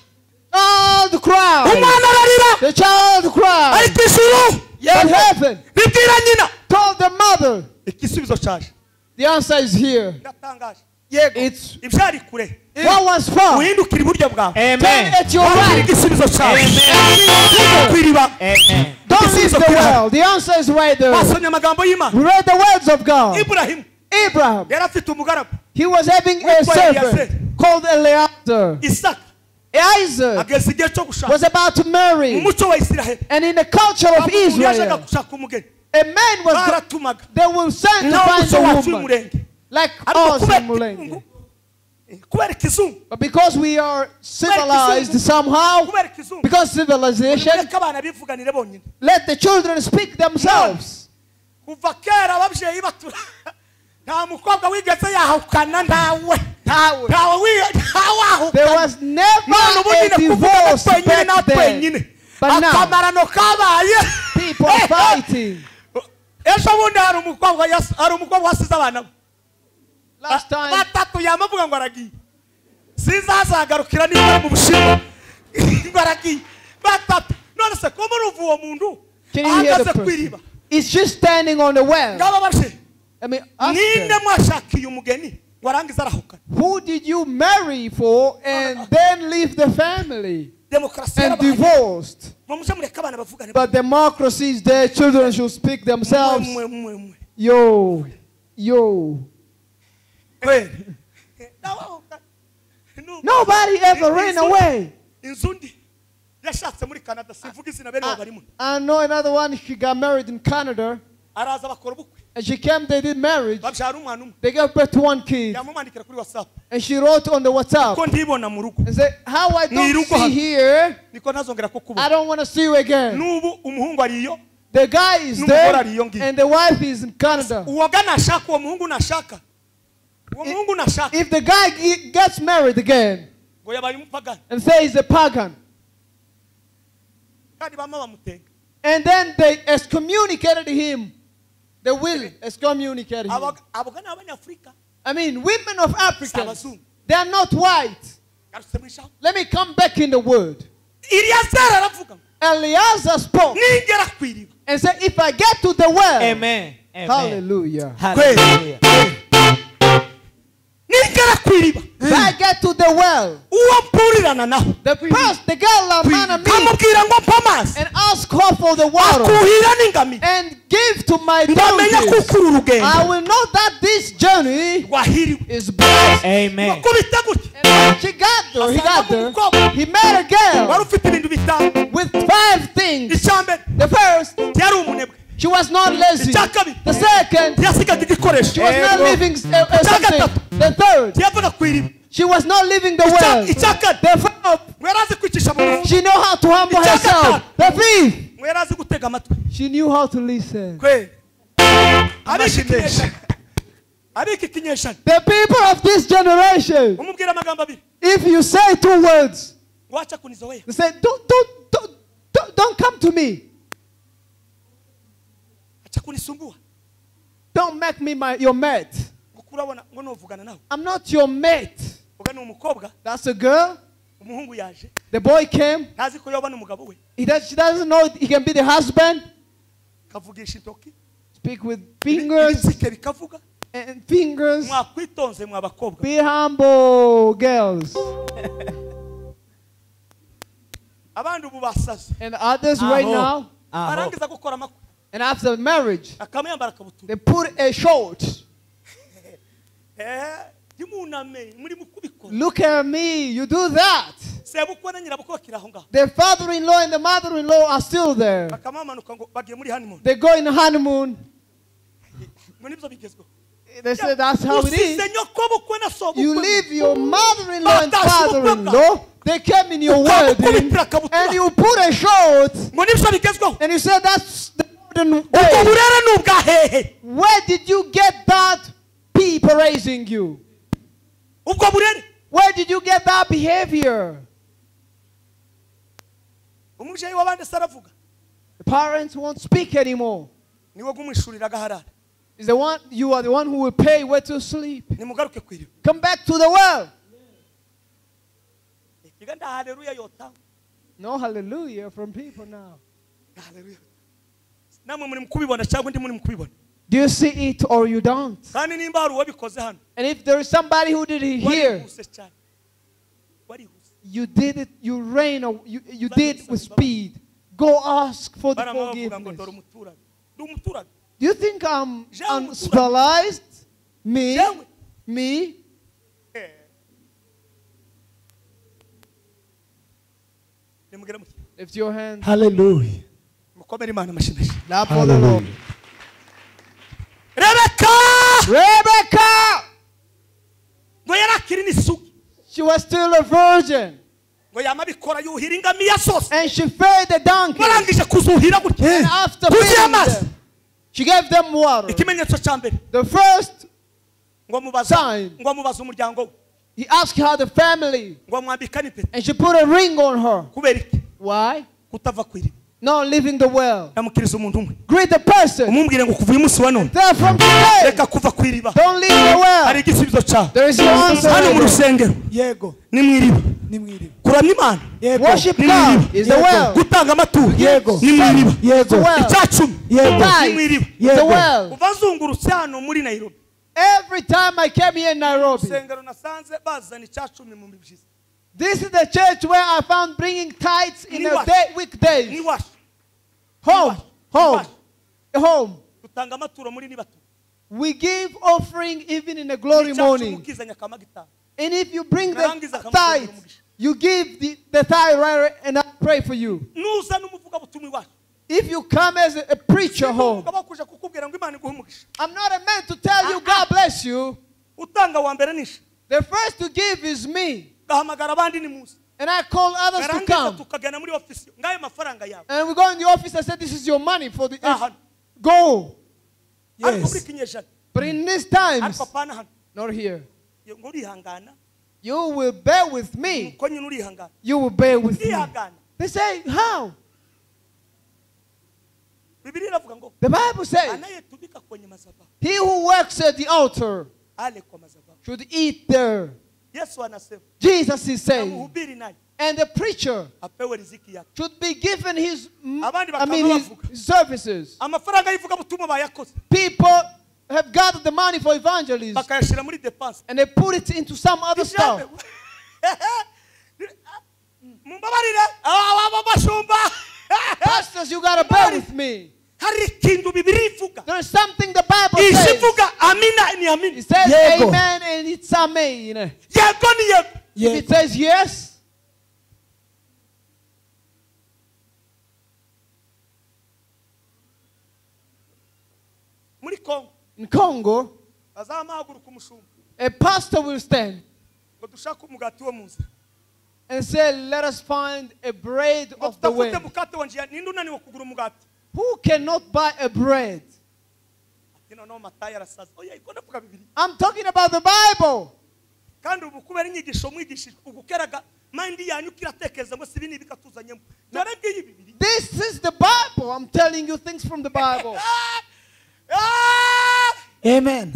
Child cried. Umwana ararira. The child cried. Ariko ijuru But heaven ribwira nyina. told the mother, Igisubizo cyaje. the answer is here. Ndatangaje. Yego. It's Ibyari kure. what was far. Uhindukira iburyo bwawe. Turn Amen. at your Wabwira right. igisubizo cyawe. Amen. Ku iriba. Amen. Don't leave the well. The answer is right there. Basomye amagambo y'Imana. We read the words of God. Ibrahim Abraham, yari afite umugaragu. he was having a servant called Eliezer. Isaka Isaac ageze igihe cyo gushaka. was about to Mu marry. muco wa Isiraheli. And in the culture of Umuntu yajyaga Israel, gushaka umugeni. A man was they will send to find a woman. Like us in Mulenge. But because we are civilized somehow, because civilization, let the children speak themselves. There was never a divorce back then. But now, people are fighting. Last time, can you hear the person? It's just standing on the well. I mean, ask them, who did you marry for and then leave the family and divorced? But democracy is there. Children should speak themselves. Yo, yo. Nobody ever ran away. I know another one. She got married in Canada. And she came, they did marriage. They gave birth to one kid. And she wrote on the WhatsApp and said, how I don't see here, I don't want to see you again. The guy is there and the wife is in Canada. If the guy gets married again and says he's a pagan, and then they excommunicated him, they will excommunicate him. I mean, women of Africa, they are not white. Let me come back in the word. Eliezer spoke and said, if I get to the well, amen. Amen. Hallelujah. Hallelujah. If I get to the well, the first, the girl I'm gonna meet and ask her for the water and give to my donkeys, I will know that this journey is blessed. Amen. And when she got there, he got there, he met a girl with 5 things. The first, she was not lazy. The second, she was not leaving something. The third, she was not leaving the world. The fourth, she knew how to humble herself. The fifth, she knew how to listen. The people of this generation, if you say 2 words, they say, don't come to me. Don't make me your mate. I'm not your mate. That's a girl. The boy came. She doesn't know he can be the husband. Speak with fingers and fingers. Be humble, girls. And others right now. And after marriage, they put a short. Look at me, you do that. The father-in-law and the mother-in-law are still there. They go in honeymoon. They say that's how it is. You leave your mother-in-law and father-in-law. They came in your wedding, and you put a short, and you say that's the modern way. Where did you get that people raising you? Where did you get that behavior? The parents won't speak anymore. Is the one, you are the one who will pay where to sleep. Come back to the well. No hallelujah from people now. Do you see it or you don't? And if there is somebody who did it here, you did it, you ran, or you did with speed. Go ask for the forgiveness. Do you think I'm uncivilized? Me? Me? Lift your hand. Hallelujah. Clap for the Lord. Rebecca! Ngo yari akiri n'isugi. She was still a virgin. Ngo yamabikora yuhira ingamiya zose. And she fed the donkey. Barangije kuzuhira gutya. And after feeding them, she gave them water. Ikimenyetso cya mbere. The first ngo mubaza sign. Ngo mubaza umuryango we. He asked her the family. Ngo mwambika n'impeta. And she put a ring on her. Kubera iki? Why? Kutava ku iriba. Not leaving the well. Namukiriza umuntu umwe. Greet the person. Umubwire ngo kuva uyu munsi wa none. There from today. Reka kuva ku iriba. Don't leave the well. Hari igisubizo cyawe. There is your answer. Hano mu rusengero. Yego. Ni mu iriba. Ni mu iriba. Kuramya Imana. Yego. Worship God is the well. Gutanga amaturo. Yego. Ni mu iriba. Yego. Icyacumi. Yego. Ni mu iriba. Yego. The well. Kuva nzungurutse hano muri Nairobi. Every time I came here in Nairobi. Rusengero nasanze bazana icyacumi mu mibyizi. This is the church where I found bringing tithes in a day, weekdays. Home, home, home. We give offering even in the glory morning. And if you bring the tithe, you give the tithe right, and I pray for you. If you come as a preacher home, I'm not a man to tell you God bless you. The first to give is me. And I call others to come. And we go in the office and say, this is your money for the go. Yes. But in these times, not here. You will bear with me. You will bear with me. They say, how? The Bible says, he who works at the altar should eat there. Jesus is saying, and the preacher should be given his, his services. People have gathered the money for evangelism and they put it into some other stuff. Pastors, you gotta bear with me. There is something the Bible says. It says amen and it's amen. If it says yes, in Congo, a pastor will stand and say, let us find a bread of the way. Who cannot buy a bread? I'm talking about the Bible. This is the Bible. I'm telling you things from the Bible. Amen.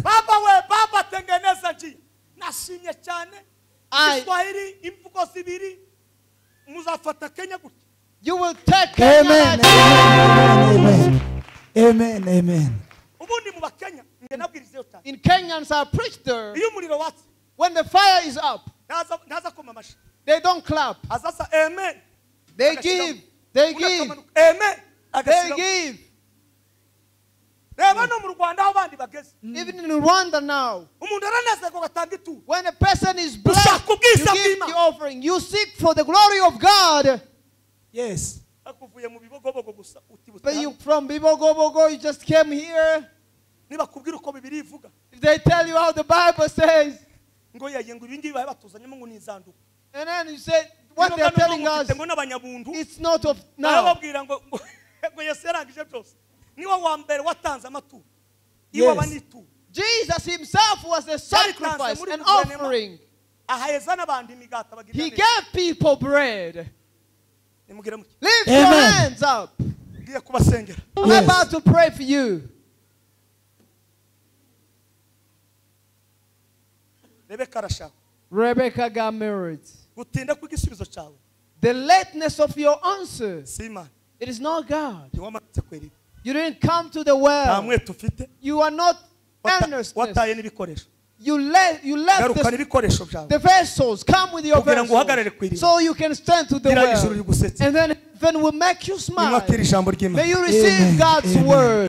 You will take Kenya. Amen. Amen. Amen. Amen. In Kenyans, I preached there. When the fire is up, they don't clap. They give. They give. They give. Even in Rwanda now, when a person is blessed, you give the offering. You seek for the glory of God. Yes. But you from Bibogobogo, you just came here. If they tell you how the Bible says, and then you say, what they are telling us, it's not of now. Yes. Jesus himself was a sacrifice, an offering. He gave people bread. Lift your hands up. I'm about to pray for you. Rebecca got married. The lateness of your answer, it is not God. You didn't come to the well. You are not earnest. You left the vessels. Come with your vessels so you can stand to the well. And then heaven will make you smile. May you receive God's word.